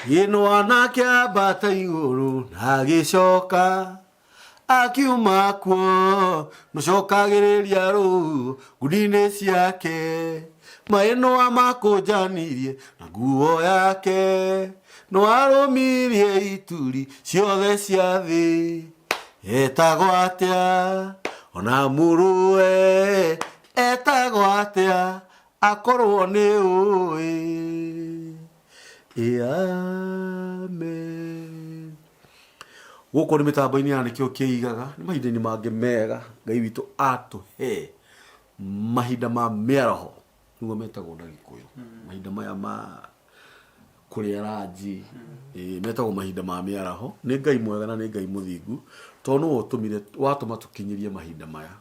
Ĩno anake ambata igũrũ na agĩcoka akiuma kuo nũcokagĩrĩria rũu ngundi-inĩ ciake maĩ no amakũnjanirie na nguo yake no arũmirie ituri ciothe cia thĩ etagwo atĩa ona mũrũwe etagwo atĩa akorwo nĩ ũĩ. Amen. Gũkũ nĩ mĩtambo-inĩ ya nĩkĩo kĩigaga nĩ mahinda-inĩ mangĩ mega Ngai witũ atũhe mahinda ma mĩaraho nĩguo metagwo na Gĩkũyũ, mahinda maya ma kũrĩa ranji, metagwo mahinda ma mĩaraho. Nĩ Ngai mwega na nĩ Ngai mũthingu tondũ nĩwe ũtũmire watũma tũkinyĩrie mahinda maya.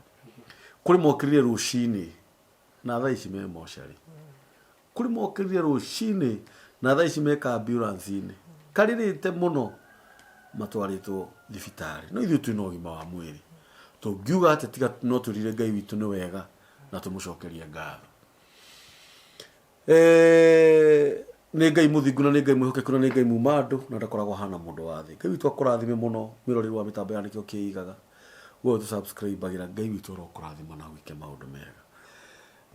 Kũrĩ mokĩrire rũcinĩ na thaa ici me mocarĩ. Kũrĩ mokĩrire rũcinĩ na thaa ici me ka ambulance-inĩ karĩrĩte mũno matwarĩtwo thibitarĩ. No ithuĩ twĩna ũgima wa mwĩrĩ tũngiuga atĩ tiga no twĩrire Ngai witũ nĩ wega na tũmũcokerie ngatho. Eh, nĩ Ngai mũthingu na nĩ Ngai mwĩhokeku na nĩ Ngai muma andũ na ndakoragwo ahana mũndũ wa thĩ. Ngai witũ akũrathime mũno mwĩroreri wa mĩtambo ya nĩkĩo kĩigaga. We ũtũ subscribe agĩra Ngai witũ arokũrathima na agwĩke maũndũ mega.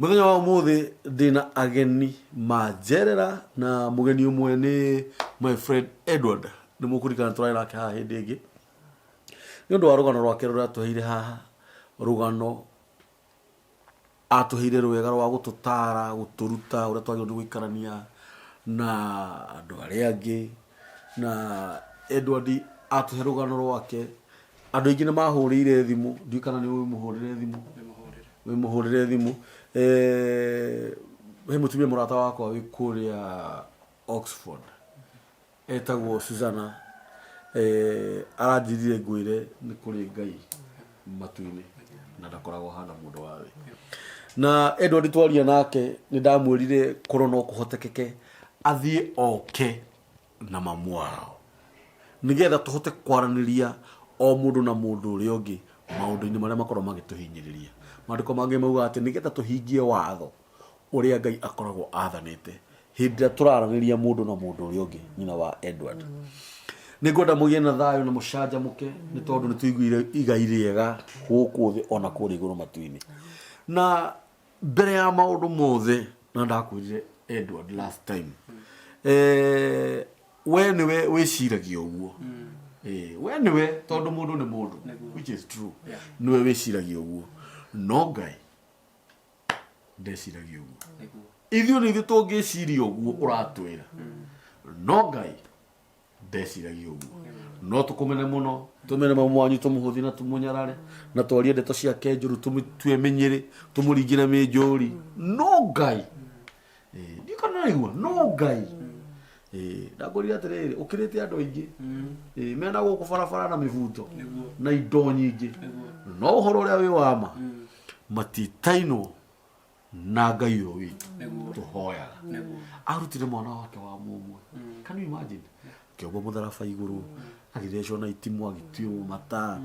Mũthenya wa ũmũthĩ ndĩna ageni manjerera na mũgeni ũmwe nĩ my friend Edward. Nĩ mũkũririkana tũrarĩ nake haha hĩndĩ ĩngĩ nĩ ũndũ wa rũgano rwake rũrĩa atũheire haha, rũgano atũheire rwega rwa gũtũtara, gũtũruta ũrĩa twagĩrĩirwo nĩ gũikarania na andũ arĩa angĩ. Na Edward atũhe rũgano rwake, andũ aingĩ nĩ mahũrĩire thimũ, ndiũĩ kana nĩ ũĩ mũhũrĩre thimũ. Wĩmũhũrĩre thimũ. Eh, he mũtumia mũrata wakwa wĩ kũrĩa Oxford etagwo Susanna, eh, aranjĩrire ngwĩre nĩ kũrĩ Ngai matu-inĩ na ndakoragwo hana mũndũ wa thĩ. Na Edward twaria nake nĩ ndamwĩrire korwo no kũhotekeke athiĩ oke na mamu wao nĩgetha tũhote kwaranĩria o mũndũ na mũndũ ũrĩa ũngĩ maũndũ-inĩ marĩa makoragwo magĩtũhinyĩrĩria. Maandĩko mangĩ maugaga atĩ nĩgetha tũhingie watho ũrĩa Ngai akoragwo athanĩte hĩndĩ ĩrĩa tũraranĩria mũndũ na mũndũ ũrĩa ũngĩ, nyina wa Edward. Nĩ ngwenda mũgĩe na thayũ na mũcanjamũke nĩ tondũ nĩ tũiguire igai rĩega gũkũ thĩ ona kũrĩa igũrũ matu-inĩ. Na mbere ya maũndũ mothe na ndakwĩrire Edward last time, we nĩwe wĩciragia ũguo. We nĩwe tondũ mũndũ nĩ mũndũ, which is true, nĩwe wĩciragia ũguo, no Ngai ndeciragia ũguo. Ithuĩ nĩ ithuĩ tũngĩciria ũguo ũratwĩra, no Ngai ndeciragia ũguo. No tũkũmene mũno, tũmene mamu wanyu, tũmũhũthie na tũmũnyarare na twarie ndeto ciake njũru, tũmũtue mĩnyĩrĩ, tũmũringĩre mĩnjũri, no Ngai, ndiũ kana ũraigua, no Ngai. Ndakwĩrire atĩrĩrĩ, ũkĩrĩte andũ aingĩ mena gũkũ barabara na mĩbuto na indo nyingĩ, no ũhoro ũrĩa wĩ wa ma matitainwo na Ngai ũyũ witũ tũhoyaga. Arutire mwana wake wa mũmwe, can you imagine, akĩombwo mũtharaba igũrũ, agĩthecwo na itimũ, agĩtuĩrwo mata,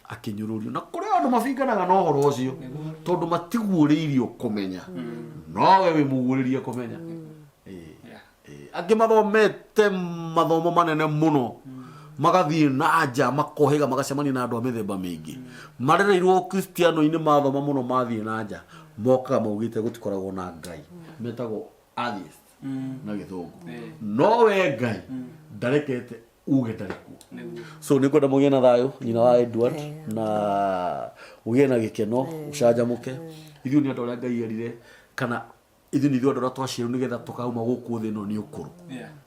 akĩnyũrũrio, na kũrĩ andũ mabinganaga na ũhoro ũcio tondũ matiguũrĩirio kũmenya, nowe wĩ mũguũrĩrie kũmenya. Angĩ mathomete mathomo manene mũno, magathiĩ na nja makohĩga, magacemania na andũ a mĩthemba mĩingĩ, marereirwo kristiano-inĩ, mathoma mũno, mathiĩ na nja mokaga maugĩte gũtikoragwo na Ngai, metagwo atheist na Gĩthũngũ. No we Ngai ndarekete uge ndarĩ kuo. So nĩ ngwenda mũgĩe na thayũ, nyina wa Edward, na ũgĩe na gĩkeno, ũcanjamũke. Ithuĩ nĩ andũ arĩa Ngai erire, kana ithuĩ nĩ ithuĩ andũ arĩa twaciarirwo nĩgetha tũkauma gũkũ thĩ ĩno nĩ ũkũrũ.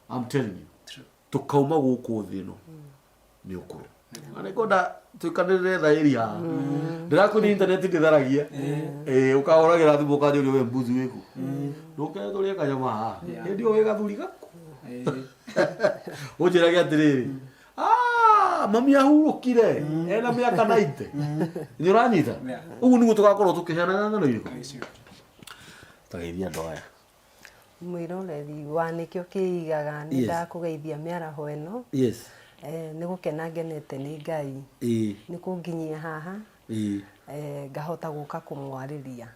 I'm telling you. Tũkauma gũkũ thĩ ĩno nĩ ũkũrũ. Na nĩ ngwenda twĩkanĩrĩre thaĩri haha. Ndĩrakwĩra intaneti ndĩtharagia. Ũkahũragĩra thimũ ũkanjũria we mbuzi wĩkũ. Ndũke tũrĩe kanyama haha. Hĩndĩ ĩyo wĩ gathuri gaku. Ũnjĩrage atĩrĩrĩ, Ah, mami ahurũkire ena mĩaka 90. Nĩ ũranyita? Ũguo nĩguo tũgakorwo tũkĩheana ng'ano irĩkũ? Tageithia andũ aya. Mwĩroreri wa nĩkĩo kĩigaga nĩ ndakũgeithia mĩaraho ĩno. Nĩ gũkena ngenete nĩ Ngai nĩ kũnginyia haha, ngahota gũka kũmwarĩria.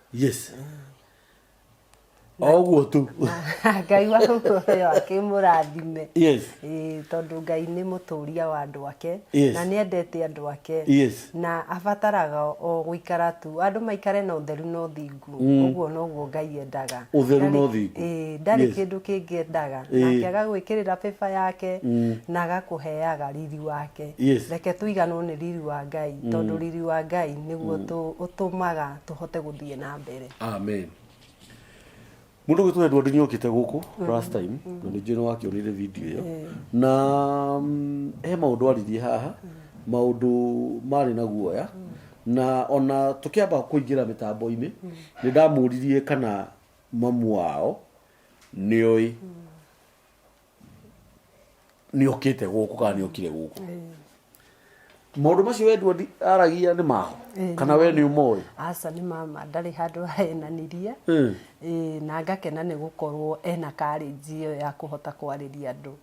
O ũguo tu. Na Ngai wa muoyo akĩmũrathime. Yes. Ĩĩ, tondũ Ngai nĩ mũtũria wa andũ ake. Yes. Na nĩ endete andũ ake. Yes. Na abataraga o gũikara tu andũ maikare na ũtheru na ũthingu. Ũguo noguo Ngai endaga. Ũtheru na Ndarĩ- ũthingu. Ĩĩ, ndarĩ Yes. kĩndũ kĩngĩ endaga. Nake agagwĩkĩrĩra favor yake na agakũheaga riri wake. Yes. Reke tũiganwo nĩ riri wa Ngai, tondũ riri wa Ngai nĩguo ũtũmaga tũhote gũthiĩ na mbere. Amen. Mũndũ gwĩtwo Edward nĩ okĩte gũkũ last time na nĩ njũĩ nĩ wakĩonire video ĩyo na he maũndũ aririe haha, maũndũ marĩ na guoya, na ona tũkĩamba kũingĩra mĩtambo-inĩ nĩ ndamũririe kana mamu wao nĩoĩ nĩ okĩte gũkũ kana nĩ okire gũkũ. Maũndũ macio Edward aragia nĩ maho kana we nĩ ũmoĩ? Aca, nĩ mama, ndarĩ handũ ahenanirie. Ĩĩ, na ngakena nĩ gũkorwo ena courage ĩyo ya kũhota kwarĩria andũ.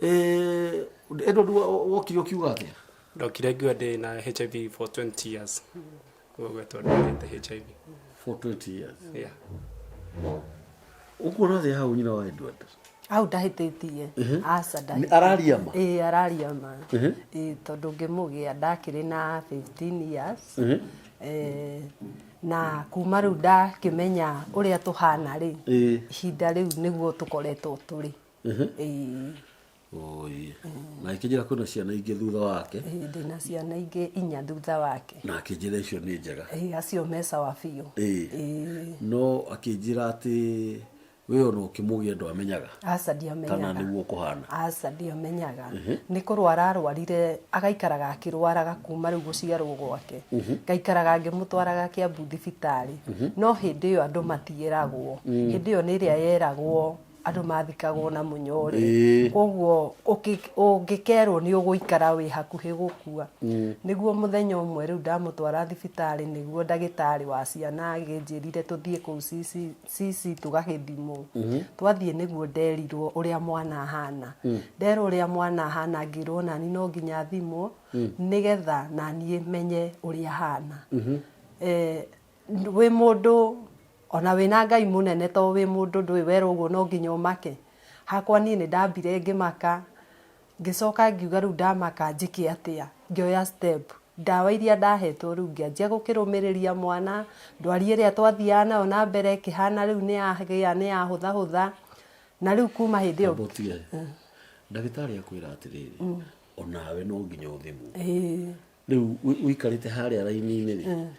Ĩĩ. Edward, wokire ũkiuga atĩa? Ndokire ngiuga ndĩ na HIV for 20 years. Koguo gwetwo ndwarĩte HIV. For 20 years? Yeah. Ũkuona atĩa hau, nyina wa Edward? Hau ndahĩtĩtie, aca, ndahĩtĩtie. Araria ma? Ĩĩ, araria ma. Ĩĩ, tondũ ngĩmũgĩa ndakĩrĩ na 15 years. Na kuma rĩu ndakĩmenya ũrĩa tũhana rĩ, ihinda rĩu nĩguo tũkoretwo tũrĩ. Ĩĩ. Oi. Na akĩnjĩra kwĩna ciana ingĩ thutha wake. Ĩĩ, ndĩna ciana ingĩ inya thutha wake. Na akĩnjĩra icio nĩ njega. Ĩĩ, acio me sawa biũ. Ĩĩ. No akĩnjĩra atĩ we ona ũkĩmũgĩa ndwamenyaga Aca, kana ndiamenyaga. Nĩguo kũhana. Aca, ndiamenyaga. Nĩ kũrwara arwarire, agaikaraga akĩrwaraga kuma rĩu gũciarwo gwake. Ngaikaraga ngĩmũtwaraga Kiambu thibitarĩ, no hĩndĩ ĩyo andũ matieragwo. Hĩndĩ ĩyo nĩ ĩrĩa yeragwo andũ mathikagwo na mũnyore. Koguo ũngĩkerwo nĩ ũgũikara wĩ hakuhĩ gũkua. Nĩguo mũthenya ũmwe rĩu ndamũtwara thibitarĩ, nĩguo ndagĩtarĩ wa ciana agĩnjĩrire tũthiĩ kũu CC, CC tũgagĩthimwo. Twathiĩ nĩguo nderirwo ũrĩa mwana ahana. Nderwo ũrĩa mwana ahana, ngĩrwo nani no nginya thimwo nĩgetha naniĩ menye ũrĩa ahana. Wĩ mũndũ ona wĩna Ngai mũnene, to wĩ mũndũ ndũĩ werwo ũguo no nginya ũmake. Hakwa niĩ nĩ ndambire ngĩmaka, ngĩcoka ngiuga rĩu ndamaka njĩke atĩa? Ngĩoya step. Ndawa iria ndahetwo rĩu ngĩanjia gũkĩrũmĩrĩria mwana. Ndwari ĩrĩa twathiaga nayo na mbere ĩkĩhana rĩu nĩ yagĩa, nĩ yahũthahũtha, na rĩu kuma hĩndĩ ĩyo Amba ũtige. Ndagĩtarĩ akwĩra atĩrĩrĩ, onawe no nginya ũthimwo. Rĩu ũikarĩte harĩa raini-inĩ rĩ,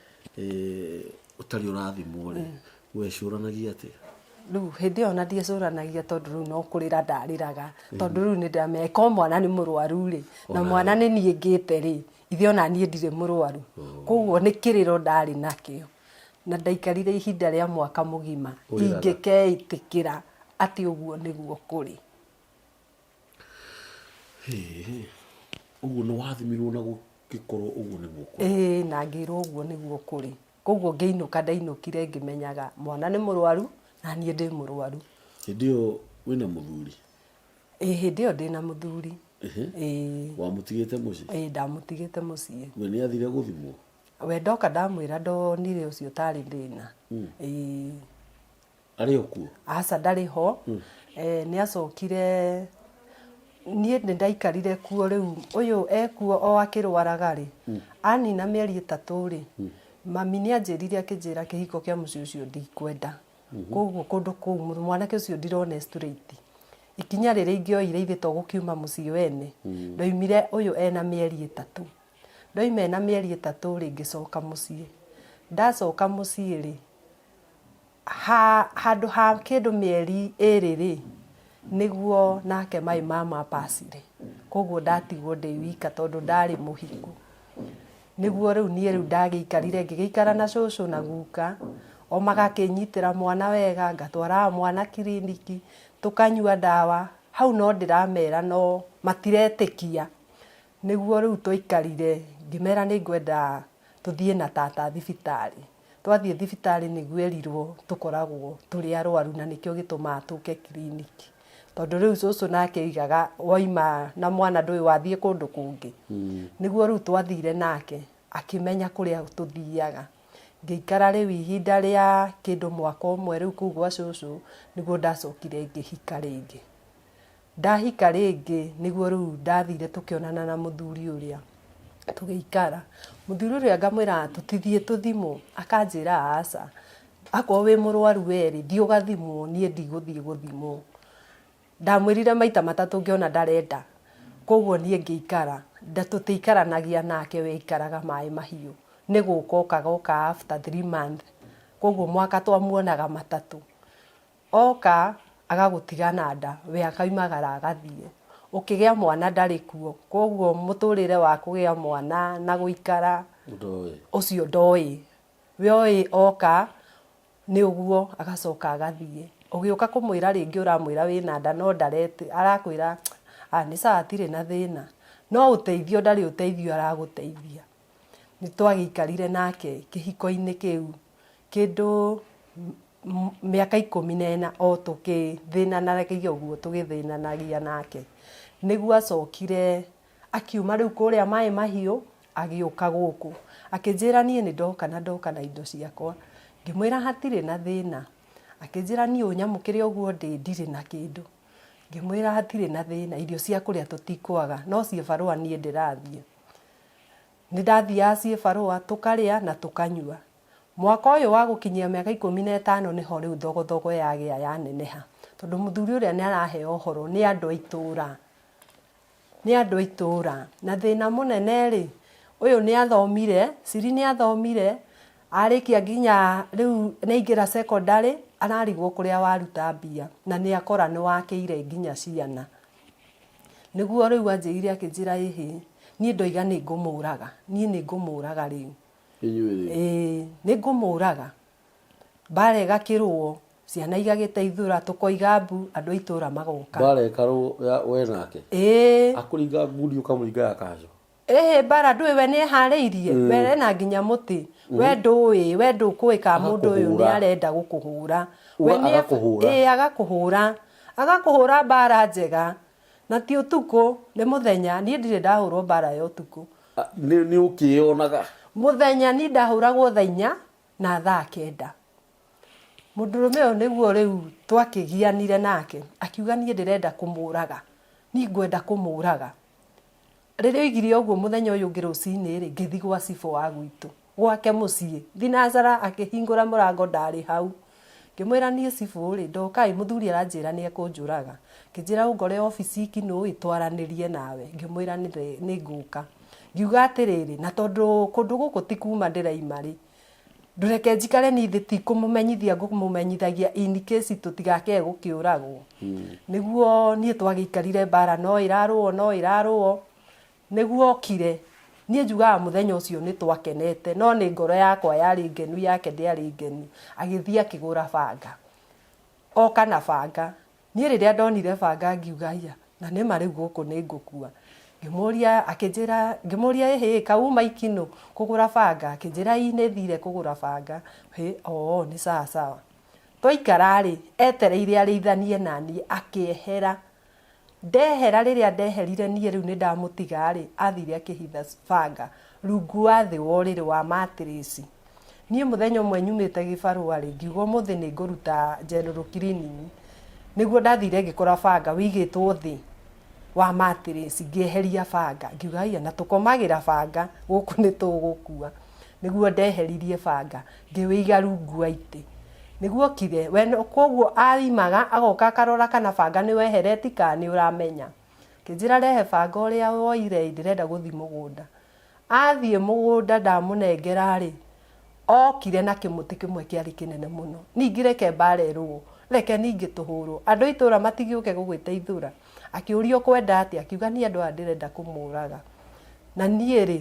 ũtarĩ ũrathimwo rĩ, wecũranagia atĩa? Rĩu hĩndĩ ĩyo ona ndiecũranagia, tondũ rĩu no kũrĩra ndarĩraga, tondũ rĩu nĩ ndamenya ko mwana nĩ mũrwaru rĩ, na mwana nĩ niĩ ngĩte rĩ, ithe ona niĩ ndirĩ mũrwaru. Koguo nĩ kĩrĩro ndarĩ nakĩo, na ndaikarire ihinda rĩa mwaka mũgima Ũrĩraga. ingĩkeĩtĩkĩra atĩ ũguo nĩguo kũrĩ. Hĩ, ũguo nĩ wathimirwo na gũgĩkorwo ũguo nĩguo kũrĩ? Ĩĩ, na ngĩrwo ũguo nĩguo kũrĩ. Koguo ngĩinũka, ndainũkire ngĩmenyaga mwana nĩ mũrwaru na niĩ ndĩ mũrwaru. Hĩndĩ ĩyo wĩna mũthuri? Ĩĩ, hĩndĩ ĩyo ndĩna mũthuri. Ĩĩ. Wamũtigĩte mũciĩ? Ĩĩ, ndamũtigĩte mũciĩ. We nĩ athire gũthimwo? We ndoka ndamwĩra ndonire ũcio tarĩ thĩna. Ĩĩ. Arĩ o kuo? Aca, ndarĩ ho. Nĩ acokire, niĩ nĩ ndaikarire kuo. Rĩu ũyũ ekuo o akĩrwaraga rĩ, anina mĩeri 3 rĩ, mami nĩ anjĩrire, akĩnjĩra kĩhiko kĩa mũciĩ ũcio ndikwenda. Koguo kũndũ kũu mwanake ũcio ndirona straight. Ikinya rĩrĩa ingĩoire ithe to gũkiuma mũciĩ wene. Ndoimire ũyũ ena mĩeri 3. Ndoima ena mĩeri 3 rĩ, ngĩcoka mũciĩ. Ndacoka mũciĩ rĩ, ha handũ ha kĩndũ mĩeri 2 rĩ, nĩguo nake my mama apacire. Koguo ndatigwo ndĩ wika tondũ ndarĩ mũhiku. Nĩguo rĩu niĩ rĩu ndagĩikarire, ngĩgĩikara na cũcũ na guka, o magakĩnyitĩra mwana wega, ngatwaraga mwana kiriniki, tũkanyua ndawa. Hau no ndĩramera no matiretĩkia. Nĩguo rĩu twaikarire, ngĩmera nĩ ngwenda tũthiĩ na tata thibitarĩ. Twathiĩ thibitarĩ nĩguo erirwo tũkoragwo tũrĩ arwaru na nĩkĩo gĩtũmaga tũke kiriniki. Tondũ rĩu cũcũ nake oigaga woima na mwana ndũĩ wathiĩ kũndũ kũngĩ. Nĩguo rĩu twathire nake akĩmenya kũrĩa tũthiaga. Ngĩikara rĩu ihinda rĩa kĩndũ mwaka ũmwe rĩu kũu gwa cũcũ, nĩguo ndacokire ngĩhika rĩngĩ. Ndahika rĩngĩ nĩguo rĩu ndathire tũkĩonana na mũthuri ũrĩa, tũgĩikara. Mũthuri ũrĩa ngamwĩra tũtithiĩ tũthimwo, akanjĩra aca, akorwo wĩ mũrwaru we rĩ, thiĩ ũgathimwo, niĩ ndigũthiĩ gũthimwo. Ndamwĩrire maita matatũ ngĩona ndarenda, koguo niĩ ngĩikara, tũtiaikaranagia nake we aikaraga Maĩ Mahiũ, nĩ gũka okaga oka after 3 months, koguo mwaka twamuonaga matatũ. Oka agagũtiga na nda, we akoimagara agathiĩ. Ũkĩgĩa mwana ndarĩ kuo, koguo mũtũrĩre wa kũgĩa mwana na gũikara Ndoĩ. Ũcio ndoĩ. We oĩ oka nĩ ũguo agacoka agathiĩ. Ũgĩũka kũmwĩra rĩngĩ ũramwĩra wĩna nda no ndaretĩ arakwĩra ah nĩ sawa hatirĩ na thĩna. No ũteithio ndarĩ ũteithio aragũteithia. Nĩ twagĩikarire nake kĩhiko-inĩ kĩu kĩndũ mĩaka 14 o tũkĩthĩnanagia ũguo tũgĩthĩnanagia nake. Nĩguo acokire akiuma rĩu kũrĩa Maĩ Mahiũ agĩũka gũkũ. Akĩnjĩra niĩ nĩ ndoka na ndoka na indo ciakwa. Ngĩmwĩra hatirĩ na thĩna. Akĩnjĩra niĩ ũnyamũkĩre ũguo ndĩ ndirĩ na kĩndũ. Ngĩmwĩra hatirĩ na thĩna irio cia kũrĩa tũtikwaga no ciĩbarũa niĩ ndĩrathiĩ. Nĩ ndathiaga ciĩbarũa tũkarĩa na tũkanyua. Mwaka ũyũ wa gũkinyia mĩaka 15 nĩho rĩu thogothogo yagĩa yaneneha. Tondũ mũthuri ũrĩa nĩ araheo ũhoro nĩ andũ a itũra. Nĩ andũ a itũra. Na thĩna mũnene rĩ, ũyũ nĩ athomire, Siri nĩ athomire, arĩkia nginya rĩu nĩ aingĩra secondary, ararigwo kũrĩa waruta mbia. Na nĩ akora nĩ wakĩire nginya ciana. Nĩguo rĩu anjĩrire akĩnjĩra ĩhĩ, niĩ ndoiga nĩ ngũmũraga, niĩ nĩ ngũmũraga rĩu. Inyuĩ rĩ? Ĩĩ, nĩ ngũmũraga. Mbara ĩgakĩrũo, ciana igagĩteithũra, tũkoiga mbu, andũ a itũra magoka. Mbara ĩkarũo ya we nake? Ĩĩ. Akũringa ngundi ũkamũringa ya kanjũ? Ĩhĩ mbara ndũĩ we nĩ eharĩirie, we ena nginya mũtĩ, we ndũĩ, we ndũkũĩ kana mũndũ ũyũ nĩ arenda gũkũhũra. We nĩ Agakũhũra? Ĩĩ agakũhũra. Agakũhũra mbara njega. Na ti ũtukũ, nĩ mũthenya. Niĩ ndirĩ ndahũrwo mbara ya ũtukũ. Nĩ ũkĩyonaga? Mũthenya niĩ ndahũragwo thaa inya na thaa kenda. Mũndũrũme ũyũ nĩguo rĩu twakĩgianire nake, akiuga niĩ ndĩrenda kũmũraga, niĩ ngwenda kũmũraga. Rĩrĩa oigire ũguo mũthenya ũyũ ũngĩ rũcinĩ-rĩ, ngĩthiĩ gwa cibũ wa gwitũ, gwake mũciĩ. Thinacara akĩhingũra mũrango ndarĩ hau. Ngĩmwĩra niĩ cibũ-rĩ, ndoka-ĩ mũthuri aranjĩra nĩ ekũnjũraga. Akĩnjĩra ũngore obici Kinũĩ twaranĩrie nawe. Ngĩmwĩra nĩ ngũka. Ngiuga atĩrĩrĩ, na tondũ kũndũ gũkũ ti kuma ndĩraima-rĩ, Ndũreke njikare niĩ thĩ ti kũmũmenyithia ngũmũmenyithagia in case tũtigakĩae gũkĩũragwo. Nĩguo niĩ twagĩikarire mbara no ĩrarũo no ĩrarũo, nĩguo okire. Niĩ njugaga mũthenya ũcio nĩ twakenete no nĩ ngoro yakwa yarĩ ngenu yake ndĩarĩ ngenu. Agĩthiĩ akĩgũra banga, oka na banga. Niĩ rĩrĩa ndonire banga ngiuga haiya, na nĩma rĩu gũkũ nĩ ngũkua. Ngĩmũria, akĩnjĩra, ngĩmũria ĩhĩ, kaĩ uma ikinũ kũgũra banga? Akĩnjĩra ii nĩ thire kũgũra banga. Hĩ, oo nĩ sawa sawa. Twaikara rĩ, etereire arĩithanie naniĩ, akĩehera. Ndehera rĩrĩa ndeherire niĩ rĩu nĩ ndamũtiga rĩ, athire akĩhitha banga rungu wa thĩ wa ũrĩrĩ wa mattress. Niĩ mũthenya ũmwe nyumĩte gĩbarũa rĩ, ngiuga ũmũthĩ nĩ ngũruta general cleaning. Nĩguo ndathire ngĩkora banga wĩigĩtwo thĩ wa mattress, ngĩeheria banga. Ngiuga haiya na tũkomagĩra banga gũkũ nĩ tũgũkua. Nĩguo ndeheririe banga ngĩwĩiga rungu wa itĩ. Nĩguo okire, we kwoguo aimaga agoka akarora kana banga nĩ weheretie kana nĩ ũramenya. Akĩnjĩra rehe banga ũrĩa woire ĩ, ndĩrenda gũthiĩ mũgũnda. Athiĩ mũgũnda ndamũnengera rĩ, okire na kĩmũtĩ kĩmwe kĩarĩ kĩnene mũno. Ningĩ reke mbara ĩrũo, reke ningĩ tũhũrwo, andũ a itũra matigĩũke gũgwĩteithũra. Akĩũria ũkwenda atĩa, akiuga niĩ andũ aya ndĩrenda kũmoraga. Na niĩ rĩ,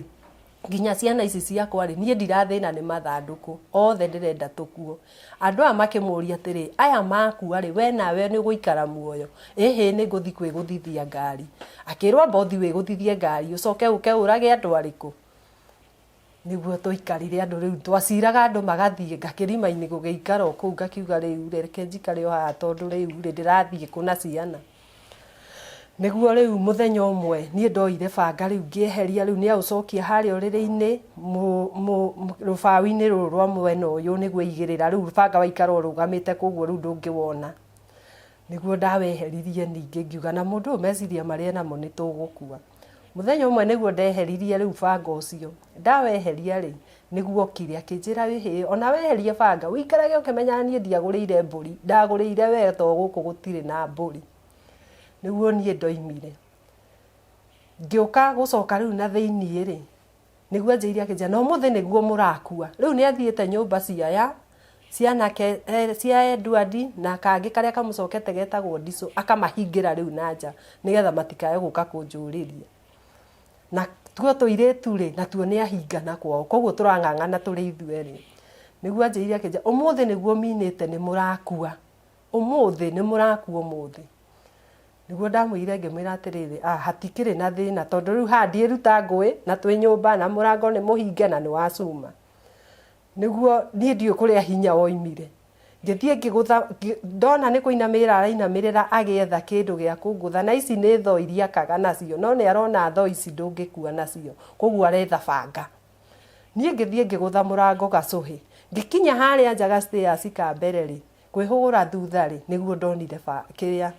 nginya ciana ici ciakwa rĩ, niĩ ndirathĩna nĩ mathandũkũ, othe ndĩrenda tũkuo. Andũ aya makĩmũria atĩrĩ, aya makua rĩ, we nawe nĩ ũgũikara muoyo? Ĩhĩ nĩ ngũthiĩ kwĩgũthithia ngari. Akĩrwo amba ũthiĩ wĩgũthithie ngari, ũcoke ũke ũrage andũ arĩkũ? Nĩguo twaikarire andũ rĩu, twaciraga andũ magathiĩ, ngakĩrima-inĩ gũgĩikara o kũu ngakiuga rĩu rĩ, reke njikare o haha tondũ rĩu rĩ, ndĩrathiĩ kũ na ciana? Nĩguo rĩu mũthenya ũmwe niĩ ndoire banga rĩu ngĩeheria rĩu nĩ aũcokia harĩa ũrĩrĩ-inĩ rũbaũ-inĩ rũrũ rwa mwena ũyũ nĩguo aigĩrĩra rĩu banga waikara ũrũgamĩte koguo rĩu ndũngĩwona. Nĩguo ndaweheririe ningĩ ngiuga na mũndũ ũyũ meciria marĩa enamo nĩ tũgũkua. Mũthenya ũmwe nĩguo ndeheririe rĩu banga ũcio, ndaweheria rĩ, nĩguo okire akĩnjĩra ĩhĩ ona weheria banga ũikarage ũkĩmenyaga niĩ ndiagũrĩire mbũri, ndagũrĩire we tondũ gũkũ gũtirĩ na mbũri. Nĩguo niĩ ndoimire. Ngĩũka gũcoka rĩu na thĩiniĩ rĩ, nĩguo anjĩrire akĩnjĩra na ũmũthĩ nĩguo mũrakua. Rĩu nĩ athiĩte nyũmba cia aya, cia anake, cia Edward na kangĩ karĩa kamũcokete getagwo Ndicũ, akamahingĩra rĩu na nja nĩgetha matikae gũka kũnjũrĩria. Na tuo tũirĩtu rĩ, natuo nĩ ahingana kwao, koguo tũrang'ang'ana tũrĩ ithuerĩ. Nĩguo anjĩrire akĩnjĩra ũmũthĩ nĩguo minĩte nĩ mũrakua. Ũmũthĩ, nĩ mũrakua ũmũthĩ. Nĩguo ndamwĩrire ngĩmwĩra atĩrĩrĩ, ah, hatikĩrĩ na thĩna tondũ rĩu haha ndiĩruta ngũĩ na twĩ nyũmba na mũrango nĩ mũhinge na nĩ wa cuma. Nĩguo niĩ ndiũĩ kũrĩa hinya woimire. Ngĩthiĩ ngĩgũtha, ndona nĩ kũinamĩrĩra arainamĩrĩra agĩetha kĩndũ gĩa kũngũtha na ici nĩ thoo iria akaga nacio no nĩ arona thoo ici ndũngĩkua nacio koguo aretha banga. Niĩ ngĩthiĩ ngĩgũtha mũrango gacũhĩ. Ngĩkinya harĩa nja ga stairs ka mbere rĩ, kwĩhũgũra thutha rĩ, nĩguo ndonire ba, kĩrĩa,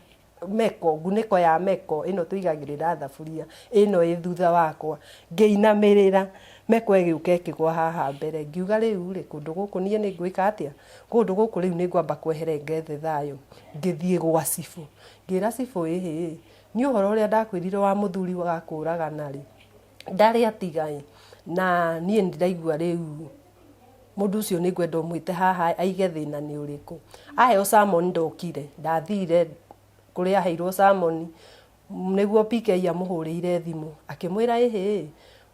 meko, ngunĩko ya meko ĩno tũigagĩrĩra thaburia, ĩno ĩ thutha wakwa. Ngĩinamĩrĩra, meko ĩgĩũka ĩkĩgwa haha mbere. Ngiuga rĩu rĩ, kũndũ gũkũ niĩ nĩ ngwĩka atĩa? Kũndũ gũkũ rĩu nĩ ngwamba kwehera ngethe thayũ. Ngĩthiĩ gwa cibũ. Ngĩra cibũ ĩhĩ, niĩ ũhoro ũrĩa ndakwĩrire wa mũthuri wa kũragana rĩ, ndarĩ atiga ĩ, na niĩ nĩ ndaigua rĩu mũndũ ũcio nĩ ngwenda ũmwĩte haha aige thĩna nĩ ũrĩkũ. Aheo summon ndokire, ndathire kũrĩa aheirwo summon, nĩguo PK amũhũrĩire thimũ, akĩmwĩra ĩhĩ,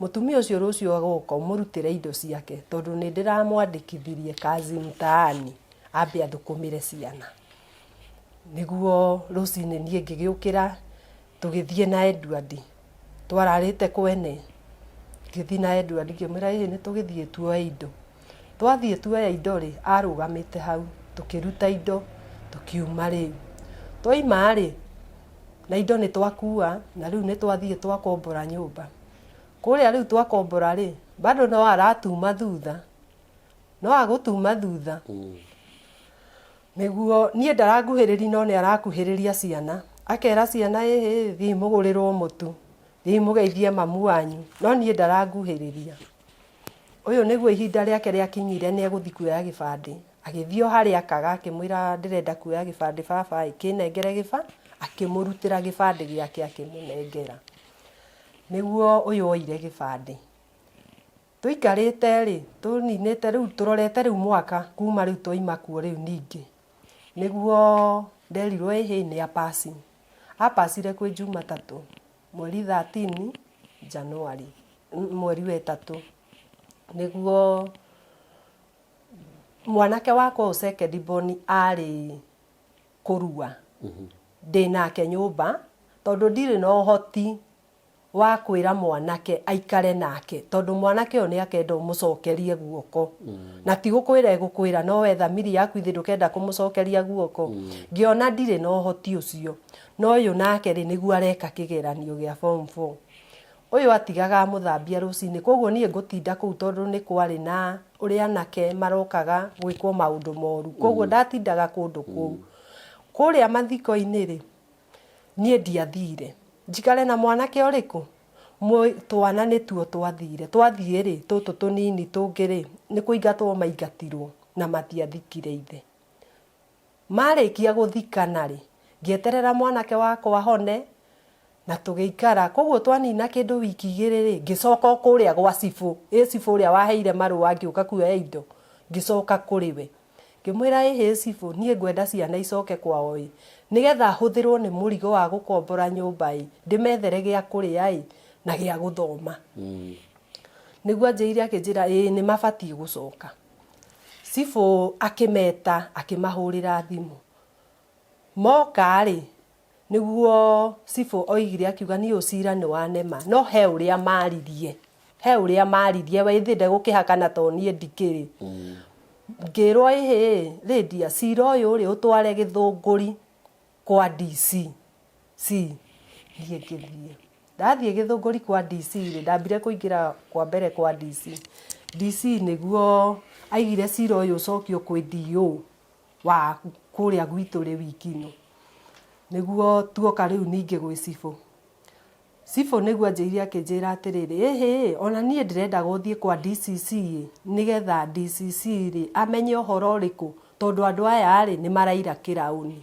mũtumia ũcio rũciũ agoka ũmũrutĩre indo ciake, tondũ nĩ ndĩramwandĩkithirie kazi mtaani, ambe athũkũmĩre ciana. Nĩguo rũcinĩ niĩ ngĩgĩũkĩra, Tũgĩthiĩ na Edward, twararĩte kwene, ngĩthiĩ na Edward ngĩmwĩra ĩĩ nĩ tũgĩthiĩ tuoe indo. Twathiĩ tuoya indo rĩ, arũgamĩte hau, tũkĩruta indo, tũkiuma rĩu. Twaima rĩ, na indo nĩ twakua, na rĩu nĩ twathiĩ twakombora nyũmba. Kũrĩa rĩu twakombora rĩ, bado no aratuma thutha, no agũtuma thutha. Nĩguo, niĩ ndaranguhĩrĩria no nĩ arakuhĩrĩria ciana. Akera ciana ĩhĩ, thiĩi mũgũrĩrwo mũtu, thiĩi mũgeithie mamu wanyu, no niĩ ndaranguhĩrĩria. Ũyũ nĩguo ihinda rĩake rĩakinyire nĩ egũthiĩ kuoya gĩbandĩ. Agĩthiĩ o harĩa akaga akĩmwĩra ndĩrenda kuoya gĩbandĩ baba ĩ, kĩnengere gĩba, akĩmũrutĩra gĩbandĩ gĩake akĩmũnengera. Nĩguo ũyũ oire gĩbandĩ. Tũikarĩte-rĩ, tũninĩte rĩu tũrorete rĩu mwaka kuma rĩu twaima kuo rĩu ningĩ, nĩguo nderirwo ĩhĩ nĩ a pass. A passire kwĩ Jumatatũ, mweri 13 January, mweri wa ĩtatũ. Nĩguo mwanake wakwa ũyũ second born arĩ kũrua, ndĩnake nyũmba, tondũ ndirĩ na ũhoti wa kwĩra mwanake aikare nake tondũ mwanake ũyũ nĩ akenda ũmũcokerie guoko na ti gũkwĩra egũkwĩra no we thamiri yaku ithe ndũkenda kũmũcokeria guoko ngĩona ndirĩ na ũhoti ũcio na ũyũ nake rĩ nĩguo areka kĩgeranio gĩa form 4 ũyũ atigaga amũthambia rũcinĩ koguo niĩ ngũtinda kũu tondũ nĩ kwarĩ na ũrĩa anake marokaga gwĩkwo maũndũ moru koguo ndatindaga kũndũ kũu kũrĩa mathiko-inĩ rĩ Niĩ ndiathire. Njikare na mwanake ũrĩkũ? Twana nĩtuo twathire. Twathiĩ-rĩ, tũtũ tũnini tũngĩ-rĩ, nĩ kũingatwo maingatirwo na matiathikire ithe. Marĩkia gũthikana-rĩ, ngĩeterera mwanake wakwa ahone na tũgĩikara. Koguo twanina kĩndũ wiki igĩrĩ-rĩ, ngĩcoka o kũrĩa gwa cibũ. Ĩ cibũ ũrĩa waheire marũa ngĩũka kuoya indo, ngĩcoka kũrĩ we. Ngĩmwĩra ĩhĩ cibũ niĩ ngwenda ciana icoke kwao ĩ, nĩgetha hũthĩrwo nĩ mũrigo wa gũkombora nyũmba ĩ, ndĩmethere gĩa kũrĩa ĩ, na gĩa gũthoma. Nĩguo anjĩrire akĩnjĩra ĩĩ nĩ mabatiĩ gũcoka. Cibũ akĩmeta akĩmahũrĩra thimũ. Moka rĩ, Nĩguo cibũ oigire akiuga niĩ ũcira nĩ wanema no he ũrĩa maririe he ũrĩa maririe we ithĩ ndegũkĩhakana to niĩ ndikĩrĩ ngĩrwo ĩhĩ Lydia cira ũyũ rĩ ũtware Gĩthũngũri kwa DC C Niĩ ngĩthiĩ. Ndathiĩ Gĩthũngũri kwa DC rĩ, ndambire kũingĩra kwa mbere kwa DC. DC nĩguo aigire cira ũyũ ũcokio kwĩ DO wa kũrĩa gwitũ rĩu Ikino. Nĩguo tuoka rĩu ningĩ gwĩ cibũ. Cibũ nĩguo anjĩrire akĩnjĩra atĩrĩrĩ, ĩhĩ, ona niĩ ndĩrendaga ũthiĩ kwa DCC ĩ, nĩgetha DCC rĩ, amenye ũhoro ũrĩkũ, tondũ andũ aya rĩ, nĩ maraira kĩraũni.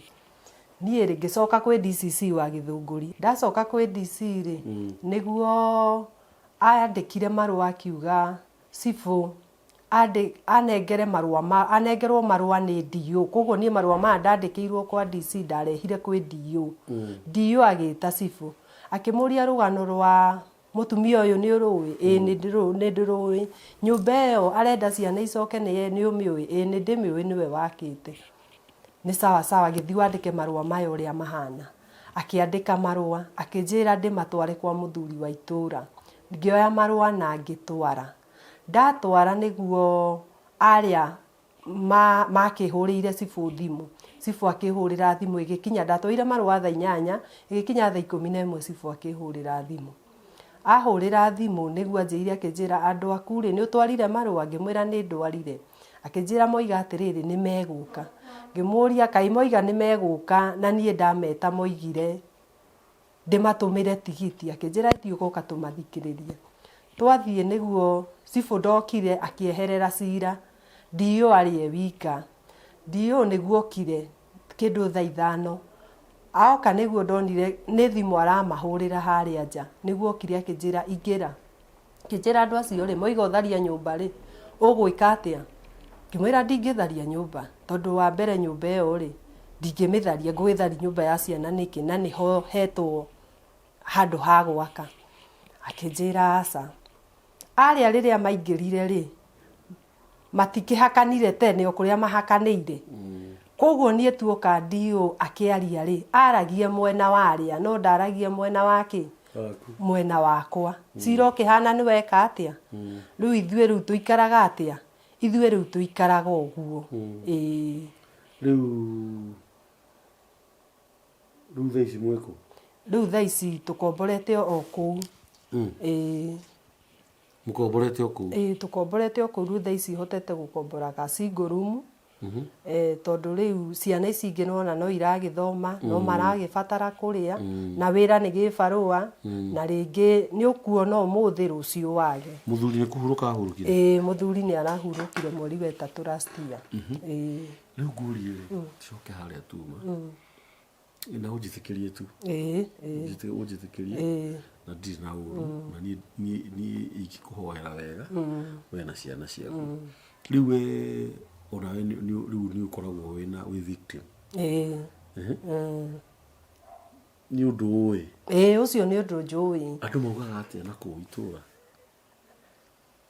Niĩ rĩ, ngĩcoka kwĩ DCC wa Gĩthũngũri. Ndacoka kwĩ DC rĩ, nĩguo andĩkire marũa akiuga cibũ anengere marũa ma, anengerwo marũa nĩ DO. Koguo niĩ marũa maya ndandĩkĩirwo kwa DC ndarehire kwĩ DO. DO agĩta cibũ, akĩmũria rũgano rwa mũtumia ũyũ nĩ ũrũĩ? Ĩĩ nĩ ndĩrũĩ. Nyũmba ĩyo arenda ciana icoke nĩ ũmĩũĩ? Ĩĩ nĩ ndĩmĩũĩ nĩwe wakĩte. Nĩ sawa sawa gĩthiĩ wandĩke marũa maya ũrĩa mahana. Akĩandĩka marũa, akĩnjĩra ndĩmatware kwa mũthuri wa itũra. Ngĩoya marũa na ngĩtwara. Ndatwara nĩguo arĩa makĩhũrĩire cibũ thimũ. Cibũ akĩhũrĩra thimũ ĩgĩkinya, ndatwarire marũa thaa inyanya, ĩgĩkinya thaa 11 cibũ akĩhũrĩra thimũ. Ahũrĩra thimũ nĩguo anjĩrire akĩnjĩra andũ aku rĩ, nĩ ũtwarire marũa? Ngĩmwĩra nĩ ndwarire. Akĩnjĩra moiga atĩrĩrĩ nĩ megũka. Ngĩmũria kaĩ moiga nĩ megũka na niĩ ndameta moigire ndĩmatũmĩre tigiti. Akĩnjĩra thiĩ ũgoka tũmathikĩrĩrie. Twathiĩ nĩguo cibũ ndokire akĩeherera cira, DO arĩ e wika. DO nĩguo okire kĩndũ thaa 5. Oka nĩguo ndonire nĩ thimũ aramahũrĩra harĩa nja. Nĩguo okire akĩnjĩra ingĩra. Akĩnjĩra andũ acio rĩ, moiga ũtharie nyũmba rĩ, ũgwĩka atĩa? Ngĩmwĩra ndingĩtharia nyũmba, tondũ wa mbere nyũmba ĩyo rĩ, ndingĩmĩtharia, ngũgĩtharia nyũmba ya ciana nĩkĩ na nĩho hetwo handũ ha gwaka. Akĩnjĩra aca. Arĩa rĩrĩa maingĩrire rĩ, matikĩhakanire tene o kũrĩa mahakanĩire. Koguo niĩ tuoka DO akĩaria rĩ, aragia mwena wa arĩa, no ndaragia mwena wa kĩ? Mwena wakwa. Cira ũkĩhana nĩ weka atĩa? Rĩu ithuĩ rĩu tũikaraga atĩa? Ithuĩ rĩu tũikaraga ũguo. Ĩĩ. Rĩu rĩu thaa ici mwĩ kũ? Rĩu thaa ici tũkomborete o kũu. Ĩĩ. Mũkomborete o kũu? Ĩĩ tũkomborete o kũu. Rĩu thaa ici hotete gũkombora ga single room. Tondũ rĩu ciana ici ingĩ nĩwona no iragĩthoma, no maragĩbatara kũrĩa, na wĩra nĩ gĩbarũa, na rĩngĩ nĩ ũkuona ũmũthĩ rũciũ wage. Mũthuri nĩ kũhurũka ahurũkire? Ĩĩ mũthuri nĩ arahurũkire mweri wa ĩtatũ last year. Ĩĩ. Rĩu ngũrie rĩ, tucoke harĩa tuma. Na ũnjĩtĩkĩrie tu. Ĩĩ, ĩĩ. Ũnjĩtĩkĩrie. Ĩĩ. Na ndirĩ na ũru. Na niĩ niĩ niĩ ingĩkũhoera wega we na ciana ciaku. Rĩu we onawe rĩu nĩ ũkoragwo wĩna wĩ victim. Ĩĩ. Nĩ ũndũ ũĩ. Ĩĩ ũcio nĩ ũndũ njũĩ. Andũ maugaga atĩa na kũu itũra?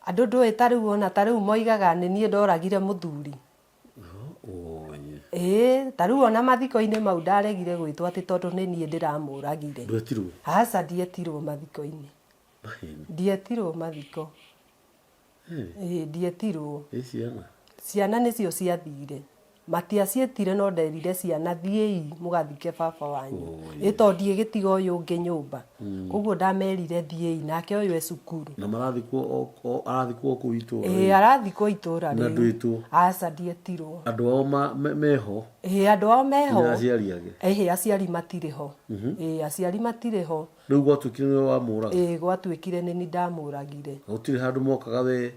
Andũ ndũĩ ta rĩu ona ta rĩu moigaga nĩ niĩ ndoragire mũthuri. Ĩĩ ta rĩu ona mathiko-inĩ mau ndaregire gwĩtwo atĩ tondũ nĩ niĩ ndĩramũragire. Ndwetirwo? Aca ndietirwo mathiko-inĩ. Ndietirwo mathiko. Ĩĩ ndietirwo. Ĩ ciana? Ciana nĩcio ciathire. Matiaciĩtire no nderire ciana thiĩi mũgathike baba wanyu. Ĩ tondũ ndiĩgĩtiga ũyũ ũngĩ nyũmba. Koguo ndamerire thiĩi nake ũyũ e cukuru. Na marathikwo o arathikwo o kũu itũra Ĩĩ arathikwo itũra Na rĩu. ndwĩtwo? Aca ndietirwo. Andũ ao meho? Ĩĩ andũ ao meho. Nginya aciari ake? Ĩhĩ aciari matirĩ ho. Ĩĩ aciari matirĩ ho. Rĩu gwatuĩkire nĩwe wamũraga? Ĩĩ gwatuĩkire nĩ niĩ ndamũragire. Gũtirĩ handũ mokaga we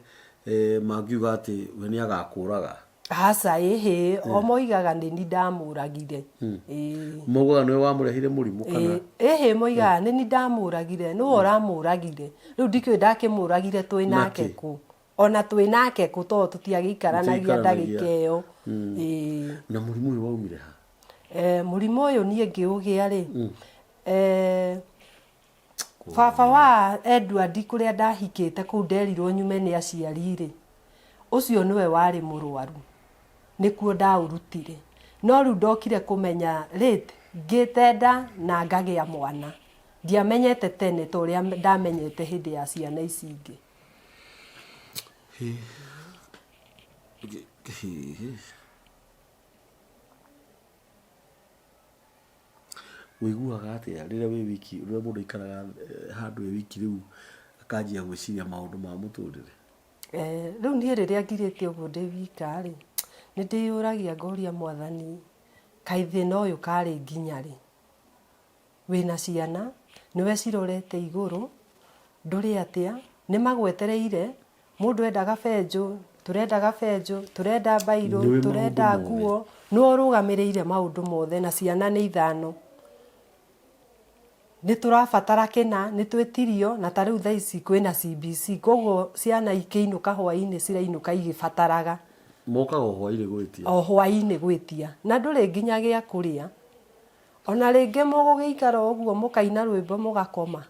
mangiuga atĩ we nĩ agakũraga? Aca ĩhĩ, o moigaga nĩ niĩ ndamũragire. Ĩĩ. Maugaga nĩwe wamũrehire mũrimũ kana? Ĩhĩ moigaga nĩ niĩ ndamũragire, nĩwe ũramũragire. Rĩu ndikĩũĩ ndakĩmũragire twĩ nake kũ. Ona twĩ nake kũ tondũ tũtiagĩikaranagia ndagĩka ĩyo. Ĩĩ. Na mũrimũ ũyũ waumire ha? Mũrimũ ũyũ niĩ ngĩũgĩa rĩ, baba wa Edward kũrĩa ndahikĩte kũu nderirwo nyume nĩ aciari rĩ, ũcio nĩwe warĩ mũrwaru, nĩkuo ndaũrutire. No rĩu ndokire kũmenya late, ngĩte nda na ngagĩa mwana. Ndiamenyete tene ta ũrĩa ndamenyete hĩndĩ ya ciana ici ingĩ. Ũiguaga atĩa rĩrĩa wĩ wiki, rĩrĩa mũndũ aikaraga handũ e wiki rĩu akanjia gwĩciria maũndũ ma mũtũrĩre? Rĩu niĩ rĩrĩa ngirĩte ũguo ndĩ wika rĩ, nĩ ndĩyũragia ngoria Mwathani, kaĩ thĩna ũyũ karĩ nginya rĩ? Wĩna ciana, nĩwe cirorete igũrũ, ndũrĩ atĩa, nĩ magwetereire, mũndũ endaga benjũ, tũrendaga benjũ, tũrenda mbairũ, Nĩwe tũrenda maũndũ mothe. nguo, nĩwe ũrũgamĩrĩire maũndũ mothe na ciana nĩ ithano. Nĩ tũrabatara kĩna, nĩ twĩtirio, na ta rĩu thaa ici kwĩna CBC, koguo ciana ikĩinũka hwainĩ cirainũka igĩbataraga. Mokaga o hwainĩ gwĩtia. O hwainĩ gwĩtia, na ndũrĩ nginya gĩa kũrĩa. Ona rĩngĩ mũgũgĩikara o ũguo mũkaina rwĩmbo mũgakoma.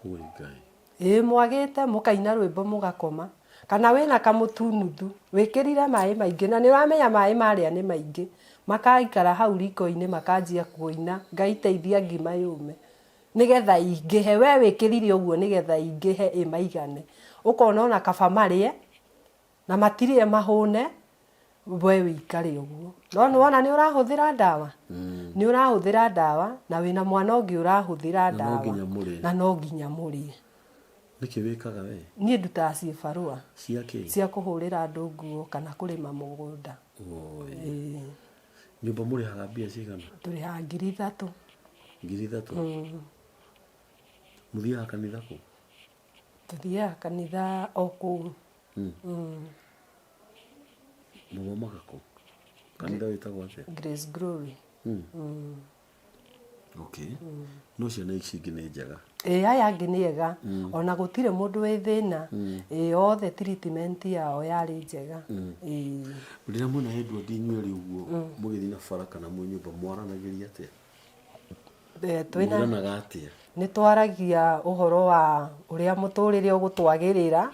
Ũi Ngai. Ĩĩ mwagĩte mũkaina rwĩmbo mũgakoma. Kana wĩna kamũtu nuthu, wĩkĩrire maĩ maingĩ na nĩ ũramenya maĩ marĩa nĩ maingĩ. Makaikara hau riko-inĩ makanjia kũina, Ngai teithia ngima yũme. Nĩgetha ĩingĩhe, we wĩkĩrire ũguo nĩgetha ĩingĩhe ĩmaigane. Ũkona ona kaba marĩe, na matirĩe mahũne, we wĩikare ũguo. No nĩ wona nĩ ũrahũthĩra ndawa? Nĩ ũrahũthĩra ndawa, na wĩna mwana ũngĩ ũrahũthĩra Na no ndawa. nginya mũrĩe. Na no nginya mũrĩe. Nĩkĩ wĩkaga we? Niĩ ndutaga ciĩbarũa. Cia kĩ? Cia kũhũrĩra andũ nguo kana kũrĩma mũgũnda. Oi. Ĩĩ. Nyũmba mũrĩhaga mbia cigana? Tũrĩhaga 3,000. 3,000? Mũthiaga kanitha kũ? Tũthiaga kanitha o kũu. Mũthomaga kũ? Kanitha wĩtagwo atĩa? Grace Glory. Okay. No ciana ici ingĩ nĩ njega. Ĩĩ aya angĩ nĩ ega. Ona gũtirĩ mũndũ wĩ thĩna. Ĩĩ othe treatment yao yarĩ njega. Ĩĩ. Rĩrĩa mwĩna Edward inyuĩ erĩ ũguo mũgĩthiĩ na bara kana mwĩ nyũmba mwaranagĩria atĩa? Twĩna Mwĩranaga atĩa? Nĩ twaragia ũhoro wa ũrĩa mũtũrĩre ũgũtwagĩrĩra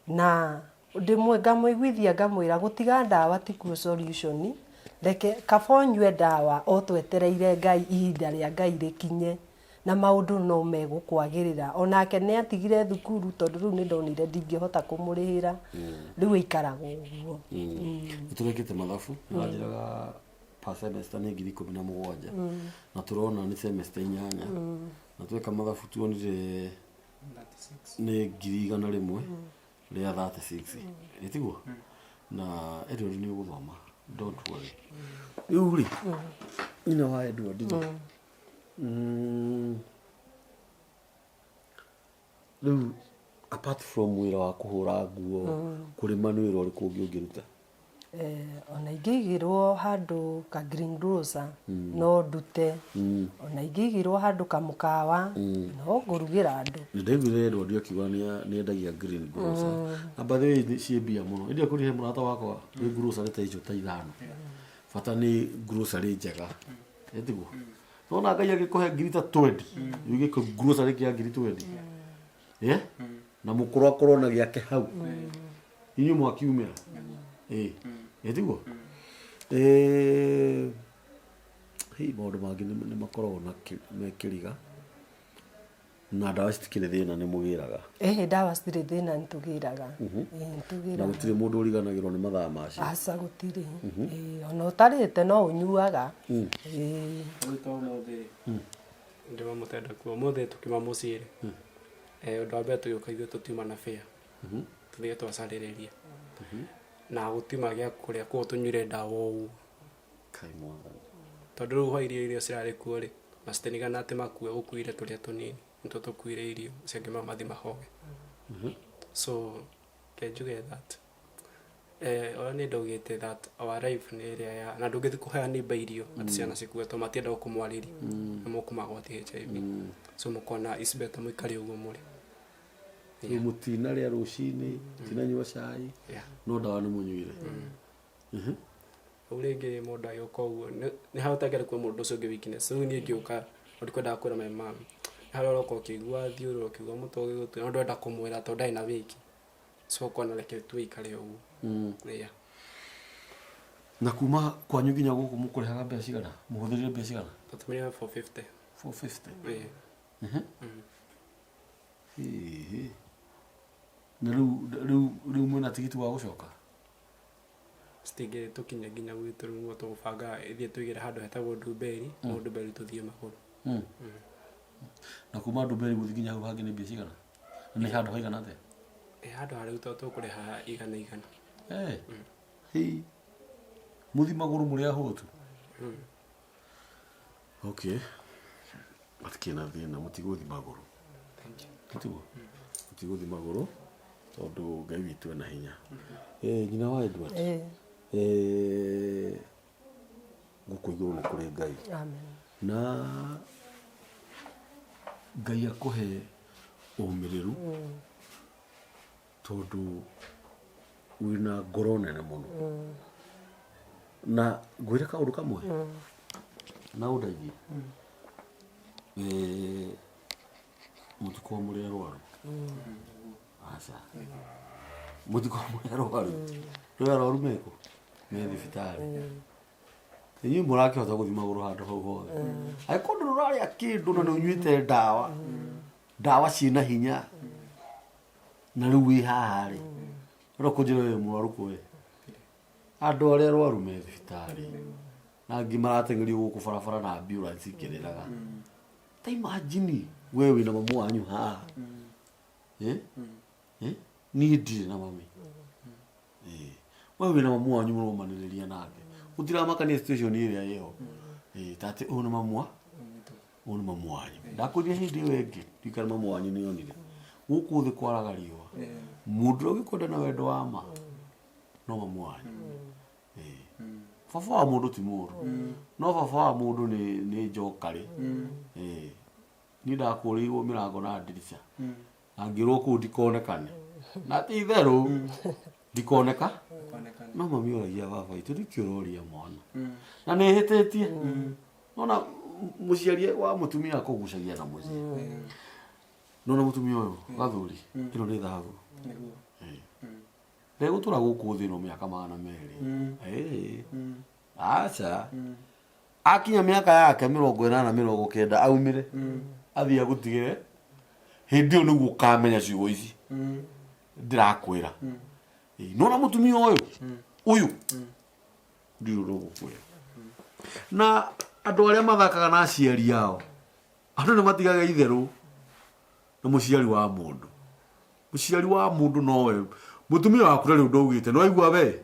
na ngamũiguithia ngamwĩra gũtiga ndawa tikuo solution, reke kaba ũnyue ndawa o twetereire Ngai ihinda rĩa Ngai rĩkinye na maũndũ no megũkwagĩrĩra. Onake nĩ atigire thukuru tondũ rĩu nĩ ndonire ndingĩhota kũmũrĩhĩra, rĩu aikaraga ũguo. Nĩ tũrekĩte mathabu, nĩwanjĩraga per semester nĩ 17,000 na tũrona nĩ semester 8 na tweka mathabu tuonire nĩ 136,000 ĩtiguo na Edward nĩ ũgũthoma, don't worry. Rĩu rĩ nyina wa Edward rĩ, rĩu apart from wĩra wa kũhũra nguo, kũrĩma, nĩ wĩra ũrĩkũ ũngĩ ũngĩruta? Ona ingĩigĩrwo handũ ka green grocer no ndute, ona ingĩigĩrwo handũ kamũkawa no ngũrugĩra andũ. Nĩ ndaiguire Edward akiuga nĩ endagia green grocer, na by the way nĩ ciĩ mbia mũno. Ĩndĩ akũrire mũrata wakwa wĩ grocery ta icio ta ithano, bata nĩ grocery njega, ĩtiguo nona Ngai agĩkũhe ngiri ta 20 ũige grocery kĩa ngiri 20 yeah? Na mũkũrũ akorwo na gĩake hau inyuĩ mwakiumĩra ĩ ĩtiguo. Hei maũndũ mangĩ nĩ makoragwo na me kĩriga na ndawa citikĩrĩ thĩna, nĩ mũgĩraga? Ĩhĩ, ndawa citirĩ thĩna, nĩ tũgĩraga. Ĩĩ, nĩ Na tũgĩraga. Gũtirĩ mũndũ ũriganagĩrwo nĩ mathaa macio? Aca, gũtirĩ. Ĩĩ, ona ũtarĩte no ũnyuaga. Ĩĩ. Rĩu ta ũmũthĩ ndĩma mũtenda kuo ũmũthĩ tũkiuma mũciĩ rĩ, ũndũ wa mbere tũgĩũka ithuĩ tũtiuma na fare, tũthiĩ twacarĩrĩria na gũtiuma gĩa kũrĩa, koguo tũnyuire ndawa o ũguo. Kai Mwathani. Tondũ rĩu hwa irio cirarĩ kuo rĩ, na citinigana atĩ makue gũkuire tũrĩa tũnini nĩtwo tũkuire irio icio angĩ mathi mahoe. So ke njuge that ũrĩa nĩ ndaugĩte that our life nĩ ĩrĩa ya na ndũngĩthiĩ kũhoya neighbor irio atĩ ciana cikue tondũ matienda gũkũmwarĩria nĩ mũkũmagwatia HIV, so mũkona it's better mũikare ũguo mũrĩ. Rĩu mũtinarĩa rũcinĩ, mũtinanyua cai, no ndawa nĩ mũnyuire? Rĩu rĩngĩ mũndũ agĩũka ũguo nĩ harĩa ũtangĩenda kuona mũndũ ũcio ũngĩ weakness. Rĩu niĩ ngĩũka ndikwendaga kwĩra my mom, nĩ harĩa ũroka ũkĩigua thiũrũra, ũkĩigua mũtwe ũgĩgũtua, no ndũrenda kũmwĩra tondũ ndarĩ na wĩki, so ũkona reke tuikare ũguo, yeah. Na kuma kwanyu nginya gũkũ mũkũrĩhaga mbia cigana, mũhũthĩrire mbia cigana? Tũtũmĩrire 450. 450? Yeah. Ĩhĩ. Na rĩu mwĩna tigiti wa gũcoka? Citingĩ tũkinya nginya gwitũ, rĩu nĩguo tũgũbanga ithiĩ tũigĩre handũ hetagwo Ndumberi, no Ndumberi tũthiĩ magũrũ. Na kuma Ndumberi gũthiĩ nginya hau hangĩ nĩ mbia cigana? Na nĩ handũ haigana atĩa? Ĩ handũ harĩu to tũkũrĩha igana igana. Eh. Hĩ. Mũthi magũrũ mũrĩ ahũtu. Okay. Matikĩrĩ na thĩna mũtigũthi magũrũ. Thank you. Tiguo? Mũtigũthi magũrũ tondũ Ngai witũ ena hinya. Eh, nyina wa Edward. Ĩĩ. Eh, gũkũ igũrũ nĩ kũrĩ Ngai. Amen. Na Ngai akũhe ũmĩrĩru tondũ wĩna ngoro nene mũno. Na ngwĩre kaũndũ kamwe na ũndeithie. Eh, mũtikorwo mũrĩ arwaru. Aca. Mũtikorwo mũrĩ arwaru. Rĩu arwaru mekũ? Me thibitarĩ. Inyuĩ mũrakĩhota gũthiĩ magũrũ handũ hau hothe. Angĩkorwo ndũrĩ ũrarĩa kĩndũ na nĩ ũnyuĩte ndawa, ndawa ciĩna hinya, na rĩu wĩ haha rĩ, ũrenda kũnjĩra wĩ mũrwaru kwĩ? Andũ arĩa arwaru me thibitarĩ, na angĩ marateng'erio gũkũ barabara na ambulance ikĩrĩraga. Ta imagine we wĩna mamu wanyu haha. Eh? Eh? Niĩ ndirĩ na mami. Eh. We wĩna mamu wanyu mũromanĩrĩria nake. Gũtiramakania situation ĩrĩa ĩho. Eh, ta atĩ ũyũ nĩ mamu wa ũyũ nĩ mamu wanyu. Ndakwĩrire hĩndĩ ĩyo ĩngĩ ndikana mamu wanyu nĩ onire. Gũkũ thĩ kwaraga riũa. Mũndũ ũrĩa ũngĩkwenda na wendo wa ma no mamu wanyu. Eh. Baba wa mũndũ ti mũũru. No baba wa mũndũ nĩ nĩ njokarĩ. Eh. Niĩ ndakũrĩirwo mĩrango na ndirica. Na ngĩrwo kũu ndikonekane. Na ti itherũ ndikoneka. Konekana. No mami oragia baba witũ nĩkĩ ũroria mwana. Na nĩ hĩtĩtie. Nona mũciari wa mũtumia akũgucagia na mũciĩ. Nona mũtumia ũyũ gathuri ĩno nĩ thahabu. Nĩguo. Ndegũtũra gũkũ thĩ ĩno mĩaka 200. Ĩĩ. Aca. Akinya mĩaka yake 80 90 aumire athiĩ agũtigĩre hĩndĩ ĩyo nĩguo ũkamenya ciugo ici ndĩrakwĩra. Ĩĩ, nona mũtumia ũyũ ũyũ ndirĩ ũndũ ngũkwĩra. Na andũ arĩa mathakaga na aciari ao andũ nĩ matigaga itherũ na mũciari wa mũndũ. Mũciari wa mũndũ nowe mũtumia waku ndarĩ ũndũ augĩte nĩ waigua we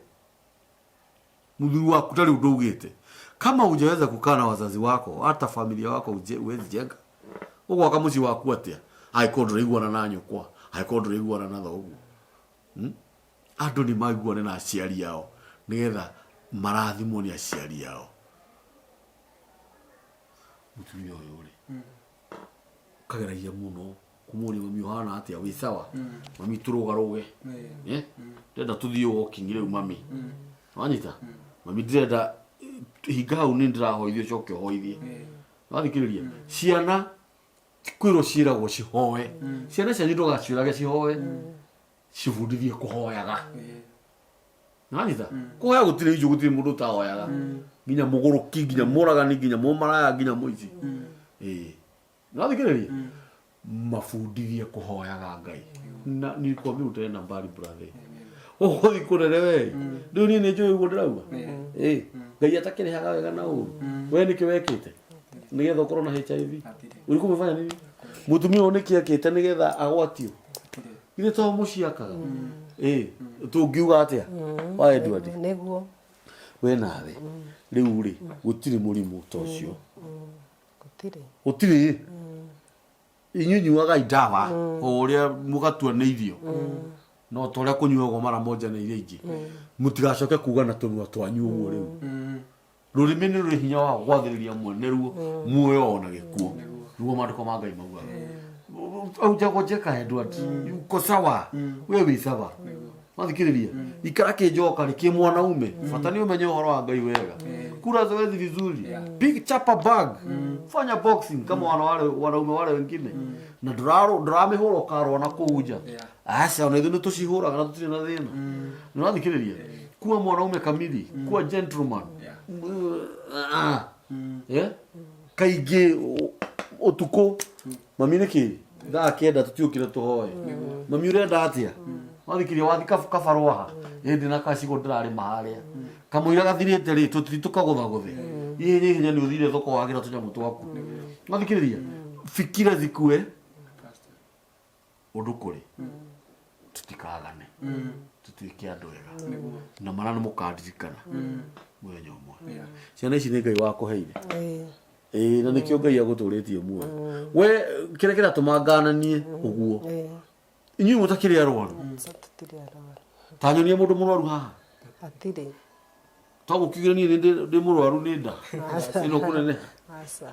mũthuri waku ndarĩ ũndũ augĩte. Kama hujaweza kukaa na wazazi wako hata familia wako huwezi jenga. Ũgwaka mũciĩ waku atĩa angĩkorwo ndũraiguana na nyũkwa, angĩkorwo ndũraiguana na thoguo? Andũ nĩ maiguane na aciari ao nĩgetha marathimwo nĩ aciari ao. Mũtumia ũyũ rĩ, kageragia mũno kũmũria mami ũhana atĩa, wĩ sawa? Mami tũrũgarũge. Eh? Ndĩrenda tũthiĩ walking rĩu mami. Wanyita? Mami ndĩrenda hinga hau nĩ ndĩrahoithia ũcoke ũhoithie. Wathikĩrĩria? Ciana kwĩrwo ciĩragwo cihoe. Ciana cianyu ndũgaciũrage cihoe. Cibundithie kũhoyaga. Wanyita? Kũhoya gũtirĩ icũ, gũtirĩ mũndũ ũtahoyaga. Nginya mũgũrũki, nginya mũragani, nginya mũmaraya, nginya mũici. Ĩĩ. Wathikĩrĩria? Mabundithie kũhoyaga Ngai. Na nilikwambia utaenda mbali brother. Ũgũthiĩ kũnene we. Rĩu niĩ nĩ njũĩ ũguo ndĩrauga. Ĩĩ. Ngai atakĩrĩhaga wega na ũru. We nĩkĩ wekĩte? Nĩgetha ũkorwo na HIV. Ulikuwa umefanya nini? Mũtumia ũyũ nĩkĩ ekĩte nĩgetha agwatio? Githĩ to mũciĩ akaga? Ĩĩ. Tũngiuga atĩa? Wa Edward. Nĩguo. We nawe. Rĩu rĩ, gũtirĩ mũrimũ ta ũcio. Gũtirĩ. Gũtirĩ. Inyuĩ nyuagai ndawa o ũrĩa mũgatua nĩ irio. No ta ũrĩa kũnyuagwo mara moja na iria ingĩ. Mũtigacoke kuga na tũnua twanyu ũguo rĩu. Rũrĩmĩ nĩ rũrĩ hinya wa gwathĩrĩria mwene ruo muoyo ona gĩkuũ. Nĩguo maandĩko ma Ngai maugaga. Haujagonjeka Edward. Uko sawa. We wĩ sawa. Wathikĩrĩria. Ikara kĩnjoka rĩ kĩ mwanaume. Bata nĩ ũmenye ũhoro wa Ngai wega. Kula zoezi vizuri. Pick chapa bag. Fanya boxing kama wana wale wanaume wale wengine. Na ndũramĩhũra ũkarũa na kũu nja. Aca ona ithuĩ nĩ tũcihũraga na tũtirĩ na thĩna. Nĩ ũrathikĩrĩria? Kuwa mwanaume kamili, kuwa gentleman. Eh? Kaingĩ ũtukũ mami nĩ kĩ thaa 9 tũtiũkire tũhoe. Mami ũrenda atĩa? Wathikĩrĩria wathi kabarũa ha? Ĩndĩ na kacigo ndĩrarĩma harĩa. Kamũira gathirĩte rĩ tũthiĩ tũkagũthagũthe. Ihenya ihenya nĩ ũthire thoko wagĩra tũnyamũ twaku. Wathikĩrĩria fikira zikue ũndũ kũrĩ tutikagane tutuĩke andũ ega na mara nĩ mũkandirikana mũthenya ũmwe. Ciana ici nĩ Ngai wakũheire. Ĩĩ, na nĩkĩo Ngai agũtũrĩtie muoyo. We kĩrĩa kĩratũma ngananie ũguo, inyuĩ mũtakĩrĩ arwaru, tũtirĩ arwaru. Ta nyonie mũndũ mũrwaru haha. Hatirĩ. Twagũkiugire niĩ nĩ ndĩ mũrwaru nĩ nda ĩno kũneneha. Aca.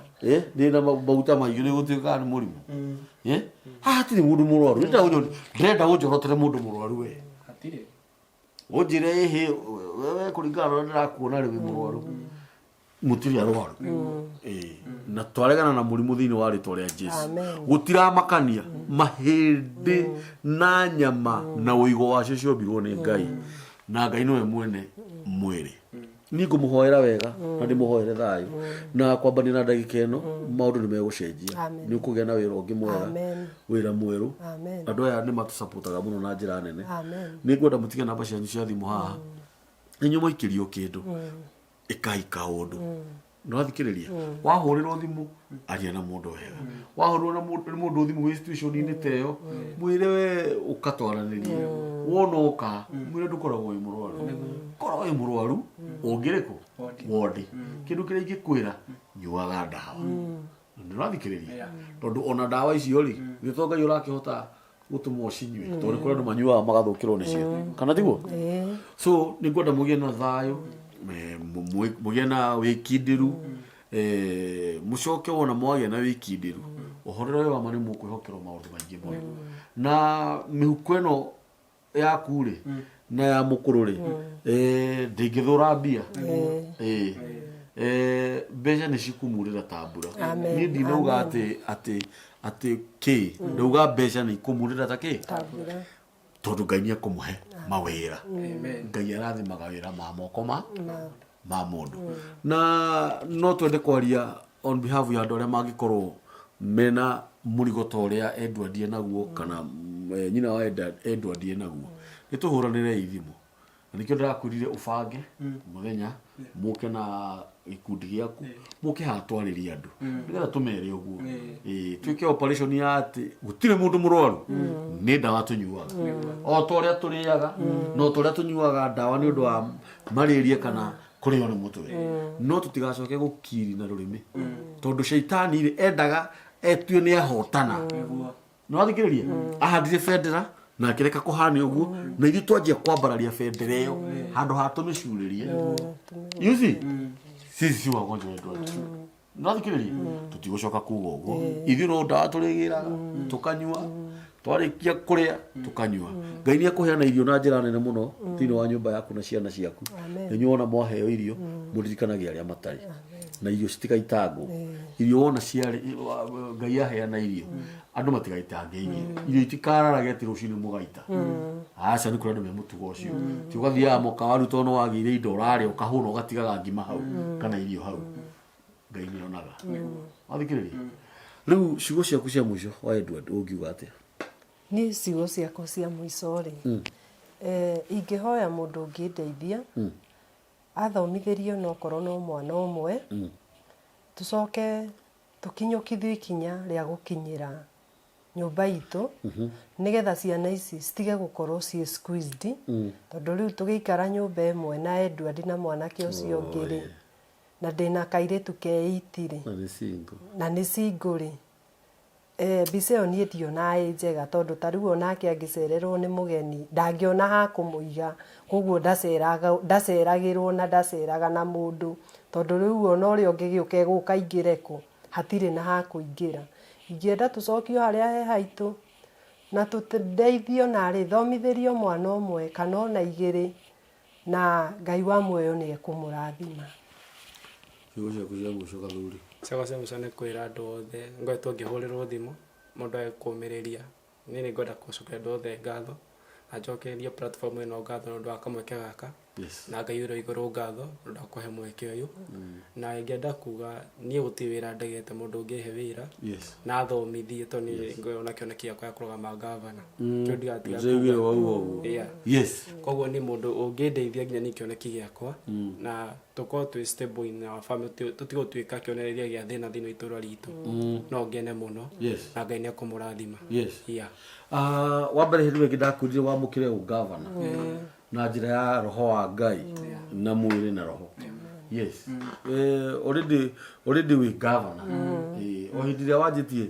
Ndĩ na maguta maingĩ nĩ gũtuĩkaga nĩ mũrimũ. Haha hatirĩ mũndũ mũrwaru. Ndĩrenda ũnjorotere mũndũ mũrwaru we. Hatirĩ. Ũnjĩre ĩhĩ wewe kũringana na ũrĩa ndĩrakuona rĩ wĩ mũrwaru. Mũtirĩ arwaru. Na twaregana na mũrimũ thĩinĩ wa rĩtwa rĩa Jesu. Amen. Gũtiramakania mahĩndĩ na nyama na ũigo wacio ciombirwo nĩ Ngai. Na Ngai nĩwe mwene mwĩrĩ. Niĩ ngũmũhoera wega na ndĩmũhoere thayũ na kwambania na ndagĩka ĩno maũndũ nĩ megũcenjia. Amen. Nĩ ũkũgĩa na wĩra ũngĩ mwega, Amen. wĩra mwerũ. Amen. Andũ aya nĩ matũcapotaga mũno na njĩra nene. Amen. Nĩ ngwenda mũtige namba cianyu cia thimũ haha. Inyuĩ mwaikĩrio kĩndũ ĩkai kaũndũ. Nĩwathikĩrĩria? Wahũrĩrwo thimũ aria na mũndũ wega. Wahũrĩrwo na mũndũ nĩ mũndũ thimũ wĩ situation-inĩ ta ĩyo, mwĩre we ũkatwaranĩrie. Wona ũka, mwĩre ndũkoragwo wĩ mũrwaru. Korwo wĩ mũrwaru, ũngĩrĩ kũ? Wondi. Kĩndũ kĩrĩa ingĩkwĩra, nyuaga ndawa. Nĩũrathikĩrĩria? Tondũ ona ndawa icio rĩ, githĩ to Ngai ũrakĩhota gũtũma ũcinyue, tondũ nĩ kũrĩ andũ manyuaga magathũkĩrwo nĩcio. Kana tiguo? So nĩ ngwenda mũgĩe na thayũ, mũgĩe na wĩkindĩru, mũcoke wona mwagĩa na wĩkindĩru, ũhoro ũrĩa wa ma nĩ mũkwĩhokerwo maũndũ maingĩ mũno. Na mĩhuko ĩno yaku rĩ, na ya mũkũrũ rĩ, ndĩngĩthũra mbia. Mbeca nĩ cikumurĩra ta mbura. Amen. Niĩ ndinauga atĩ atĩ atĩ kĩ, ndauga mbeca nĩ ikumurĩra ta kĩ, Ta mbura. tondũ Ngai nĩ ekũmũhe mawĩra. Amen. Ngai arathimaga wĩra ma moko ma mũndũ. Na no twende kwaria on behalf ya andũ arĩa mangĩkorwo mena mũrigo ta ũrĩa Edward enaguo kana nyina wa Edward enaguo. Nĩ tũhũranĩre ithimũ. Na nĩkĩo ndĩrakwĩrire ũbange mũthenya mũke na gĩkundi gĩaku mũke haha twarĩrie andũ nĩgetha tũmere ũguo. Twĩke operation ya atĩ gũtirĩ mũndũ mũrwaru, nĩ ndawa tũnyuaga o ta ũrĩa tũrĩaga na o ta ũrĩa tũnyuaga ndawa nĩ ũndũ wa malaria kana kũrĩo nĩ mũtwe. No tũtigacoke gũkiri na rũrĩmĩ tondũ caitani rĩ endaga etue nĩ ahotana. Nĩwathikĩrĩria? Ahandire bendera na akĩreka kũhane ũguo na ithuĩ twanjia kwambararia bendera ĩyo handũ ha tũmĩcurĩrie. You see? Sisi si wagonjwa Edward. Nĩwathikĩrĩria? Tũtigũcoka kuga ũguo. Ithuĩ no ndawa tũrĩgĩraga, tũkanyua, twarĩkia kũrĩa tũkanyua. Ngai nĩ ekũheana irio na njĩra nene mũno thĩinĩ wa nyũmba yaku na ciana ciaku. Amen. Inyuĩ wona mwaheo irio mũririkanage arĩa matarĩ. Na irio citigaitangwo. Irio wona ciarĩ Ngai aheana irio, andũ matigaitange irio. Irio itikararage atĩ rũcinĩ mũgaita. Aca, nĩ kũrĩ andũ me mũtugo ũcio. Ti ũgathiaga mũkawa rĩu tondũ nĩ wagĩire indo ũrarĩa ũkahũna ũgatigaga ngima hau kana irio hau. Ngai nĩ onaga. Wathikĩrĩria? Rĩu ciugo ciaku cia mũico wa Edward ũngiuga atĩa? Niĩ ciugo ciakwa cia mũico rĩ, ingĩhoya mũndũ ũngĩndeithia athomithĩrie onokorwo no mwana ũmwe, tũcoke tũkinyũkithio ikinya rĩa gũkinyĩra nyũmba itũ nĩgetha ciana ici citige gũkorwo ciĩ squeezed, tondũ rĩu tũgĩikara nyũmba ĩmwe na Edward na mwanake ũcio ũngĩ rĩ, na ndĩna kairĩtu ke 8 rĩ, Na nĩ single. Na nĩ single rĩ, mbica ĩyo niĩ ndionaga ĩ njega tondũ ta rĩu onake angĩcererwo nĩ mũgeni ndangĩona ha kũmũiga, koguo ndaceragĩrwo na ndaceraga na mũndũ, tondũ rĩu ona ũrĩa ũngĩgĩũka egũka aingĩre kũ, hatirĩ na ha kũingĩra. Ingĩenda tũcokio harĩa he haitũ na tũndeithio narĩ thomithĩrio mwana ũmwe kana ona igĩrĩ, na Ngai wa muoyo nĩ ekũmũrathima. Ciugo ciaku cia mũico gathuri. Ciakwa cia mũico nĩ kwĩra andũ othe ngoretwo ngĩhũrĩrwo thimũ mũndũ agĩkũmĩrĩria. Niĩ nĩ ngwenda gũcokeria andũ othe ngatho na njokerie platform ĩno ngatho nĩ ũndũ wa kamweke gaka. Yes. Na Ngai ũrĩ igũrũ ngatho ũndũ akũhe mweke ũyũ. Na ingĩenda kuga niĩ gũtirĩ wĩra ndegete mũndũ ũngĩhe wĩra na athomithie tondũ niĩ ngoragwo na kĩoneki gĩakwa gĩa kũrũgama ngavana. Kĩu ndigatiga Njiguire kuga. wauga ũguo. Yeah. Koguo nĩ mũndũ ũngĩndeithia nginya niĩ kĩoneki gĩakwa na tũkorwo twĩ stable in our family, tũtige gũtuĩka kĩonereria gĩa thĩna thĩinĩ wa itũra ritũ. No ngene mũno. Na Ngai nĩ ekũmũrathima. Yeah. Wa mbere hĩndĩ ĩyo ĩngĩ ndakwĩrire wamũkĩre ũgavana na njĩra ya roho wa Ngai na mwĩrĩ na roho. Yes. Already already wĩ gavana. O hĩndĩ ĩrĩa wanjĩtie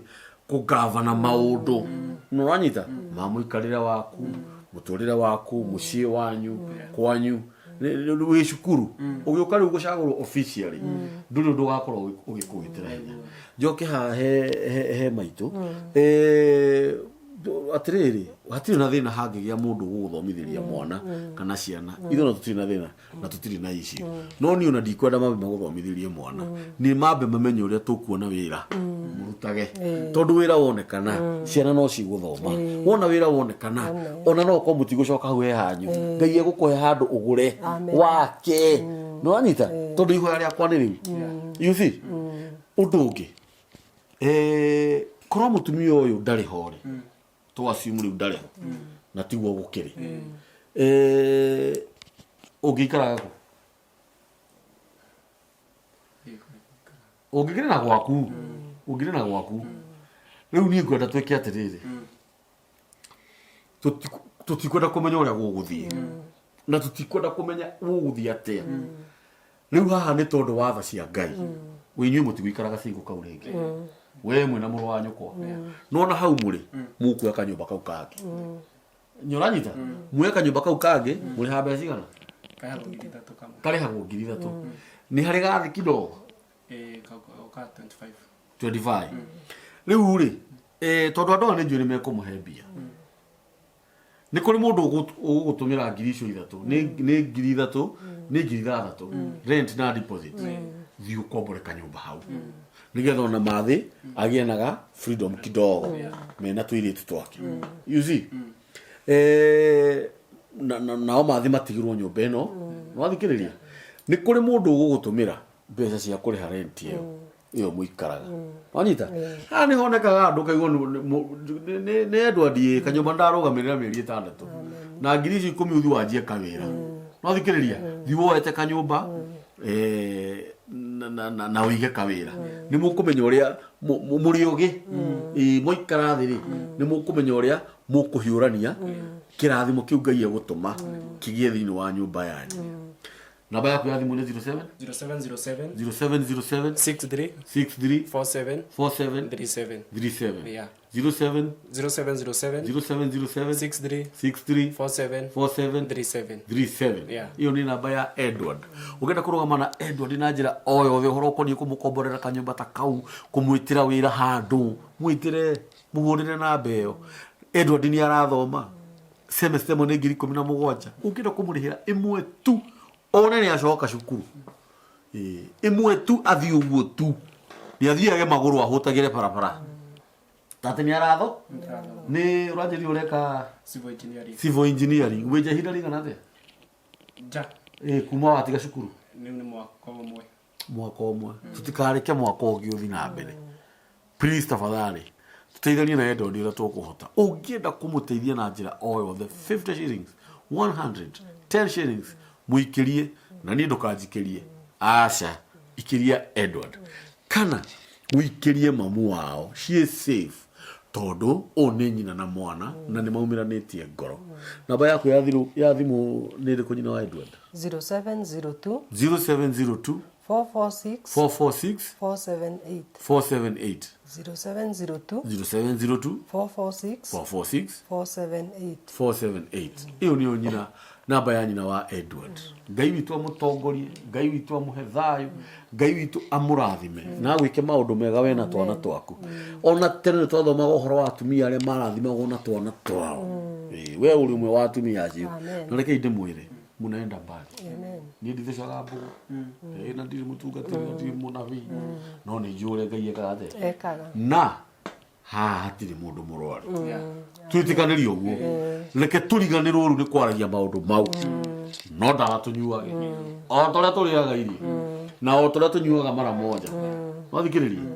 kũgavana maũndũ, nĩ ũranyita ma mũikarĩre waku, mũtũrĩre waku, mũciĩ wanyu, kwanyu, wĩ cukuru ũgĩũka rĩu gũcagũrwo officially, ndũrĩ ũndũ ũgakorwo ũgĩkũgĩtĩra hinya. Njoke haha he maitũ. Atĩrĩrĩ, hatirĩ na thĩna hangĩgĩa mũndũ ũgũgũthomithĩria mwana kana ciana. Ithuĩ ona tũtirĩ na thĩna na tũtirĩ na issue, no niĩ ona ndikwenda mambe magũthomithĩrie mwana, nĩ mambe mamenye ũrĩa tũkuona wĩra mũrutage, tondũ wĩra wonekana ciana no cigũthoma. Wona wĩra wonekana, ona no ũkorwo mũtigũcoka hau he hanyu, Ngai egũkũhe handũ ũgũre wake. Nĩ wanyita? Tondũ ihoya rĩakwa nĩ rĩu, you see. Ũndũ ũngĩ, korwo mũtumia ũyũ ndarĩ ho rĩ, tũ assume rĩu ndarĩ ho na tiguo gũkĩrĩ, ũngĩikaraga kũ? Ũngĩkĩrĩ na gwaku, ũngĩrĩ na gwaku. Rĩu niĩ ngwenda twĩke atĩrĩrĩ, tũtikwenda kũmenya ũrĩa gũgũthiĩ na tũtikwenda kũmenya gũgũthiĩ atĩa. Rĩu haha nĩ tondũ wa tha cia Ngai, we inyuĩ mũtigũikaraga single kau rĩngĩ, we mwĩna mũrũ wa nyũkwa. Nona hau mũrĩ mũkuoya kanyũmba kau kangĩ, nĩũranyita? Muoye kanyũmba kau kangĩ, mũrĩhaga mbeca cigana? Karĩhagwo 3,000 kamwe. Karĩhagwo 3,000. Nĩ harĩ gathĩ kidogo? Ka 25. 25. Rĩu rĩ, tondũ andũ aya nĩ njũĩ nĩ mekũmũhe mbia, nĩ kũrĩ mũndũ ũgũgũtũmĩra 3,000, nĩ 3,000, nĩ 6,000 rent na deposit. Thiĩ ũkombore kanyũmba hau nĩgetha ona mathĩ agĩe na ga freedom kidogo mena tũirĩtu twake, you see. Nao mathĩ matigĩrwo nyũmba ĩno. Nĩwathikĩrĩria? Nĩ kũrĩ mũndũ ũgũgũtũmĩra mbeca cia kũrĩha rent ĩyo mũikaraga. Wanyita? Haha nĩ honekaga andũ kaigua nĩ Edward ĩ kanyũmba ndarũgamĩrĩra mĩeri 6 na 10,000 ũthiĩ wanjie kawĩra. Nwathikĩrĩria? Thiĩ woete kanyũmba na ũige kawĩra, nĩ mũkũmenya ũrĩa mũrĩ ũgĩ. Ĩ, mwaikara thĩ rĩ, nĩ mũkũmenya ũrĩa mũkũhiũrania kĩrathimo kĩu Ngai egũtũma kĩgĩe thĩinĩ wa nyũmba yanyu. Namba yaku ya thimũ nĩ 07 0707 0707 63 63 47 47 37. 37. Yeah. 07 0707 0707 63 63 47 47 37. 37. Yeah. Iyo nĩ namba ya Edward. Ũngĩenda kũrũgama na Edward na njĩra o yothe, ũhoro ũkoniĩ kũmũkomborera kanyũmba ta kau, kũmwĩtĩra wĩra handũ, mwĩtĩre, mũhũrĩre namba ĩyo. Edward nĩ arathoma semester ĩmwe nĩ 17,000. Ũngĩenda kũmũrĩhĩra ĩmwe tu, one nĩ acoka cukuru. Ĩmwe tu, athiĩ ũguo tu, nĩ athiage magũrũ ahũtagĩre barabara tate nĩ aratho. Nĩ ũranjĩria ũreka Civil engineering. Civil engineering. Wĩnja ihinda rĩigana atĩa? Ja. Kuma watiga cukuru? Rĩu nĩ mwaka ũmwe. Mwaka ũmwe. Tũtikareke mwaka ũngĩ ũthi na mbere. Please, tafadhali, tũteithanie na Edward ũrĩa tũkũhota. Ũngĩenda kũmũteithia na njĩra o yothe, 50 shillings, 100, 10 shillings, mũikĩrie. Na niĩ ndũkanjikĩrie, aca, ikĩria Edward kana ũikĩrie mamu wao. She is safe, tondũ ũũ nĩ nyina na mwana na nĩ maumĩranĩtie ngoro. Namba yaku ya thimũ nĩ ĩrĩkũ, nyina wa Edward? 0702 0702 446 446 478. 478. 0702 0702 446 446 478. 478. Ĩyo nĩyo nyina, namba ya nyina wa Edward. Ngai witũ amũtongorie, Ngai witũ amũhe thayũ, Ngai witũ amũrathime na agwĩke maũndũ mega we na twana twaku. Ona tene nĩ twathomaga ũhoro wa atumia arĩa marathimagwo na twana twao. We ũrĩ ũmwe wa atumia acio. Amen. Na rekei ndĩmwĩre, munaenda mbali. Amen. Niĩ ndithecaga mbũgũ, na ndirĩ mũtungatĩri na ndirĩ mũnabii, no nĩ njũĩ ũrĩa Ngai ekaga atĩa. Ekaga. Na haha hatirĩ mũndũ mũrwaru, twĩtĩkanĩrie ũguo. Reke tũriganĩrwo rĩu nĩ kwaragia maũndũ mau. No ndawa tũnyuage o ta ũrĩa tũrĩaga irio na o ta ũrĩa tũnyuaga mara moja. Wathikĩrĩria,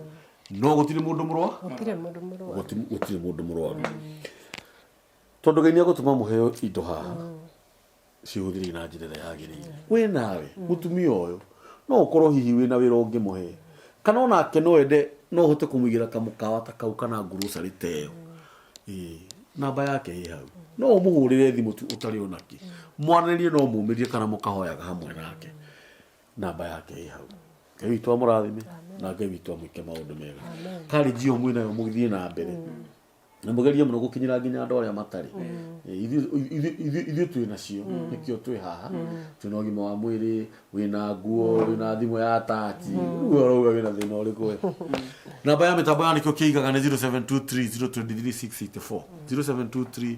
no gũtirĩ mũndũ mũrwa. Gũtirĩ mũndũ mũrwaru. Gũtirĩ mũndũ mũrwaru, tondũ Ngai nĩ agũtũma mũheo indo haha cihũthĩrei na njĩra ĩrĩa yagĩrĩire. Wĩ nawe mũtumia ũyũ, no ũkorwo hihi wĩna wĩra ũngĩmũhe, kana onake no ende, no ũhote kũmũigĩra kamũkawa ta kau kana ngurucarĩ ta ĩyo. Ĩĩ, namba yake ĩ hau, no ũmũhũrĩre thimũ tu ũtarĩ onakĩ, mwanĩrĩrie, no mũmĩrie kana mũkahoyaga hamwe nake. Namba yake ĩ hau. Ngai witũ amũrathime na Ngai witũ amwĩke maũndũ mega. Karĩnji ĩyo mwĩnayo, mũgĩthiĩ na mbere na mũgerie mũno gũkinyĩra nginya andũ arĩa matarĩ. Ithuĩ twĩ nacio, nĩkĩo twĩ haha, twĩna ũgima wa mwĩrĩ, wĩna nguo, wĩna thimũ ya tachi, rĩu ũrauga wĩna thĩna ũrĩkũ we? Namba ya mĩtambo ya nĩkĩo kĩigaga nĩ 0723 023 684, 0723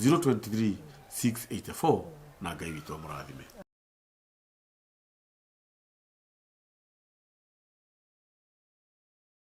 023 684, na Ngai witũ amũrathime.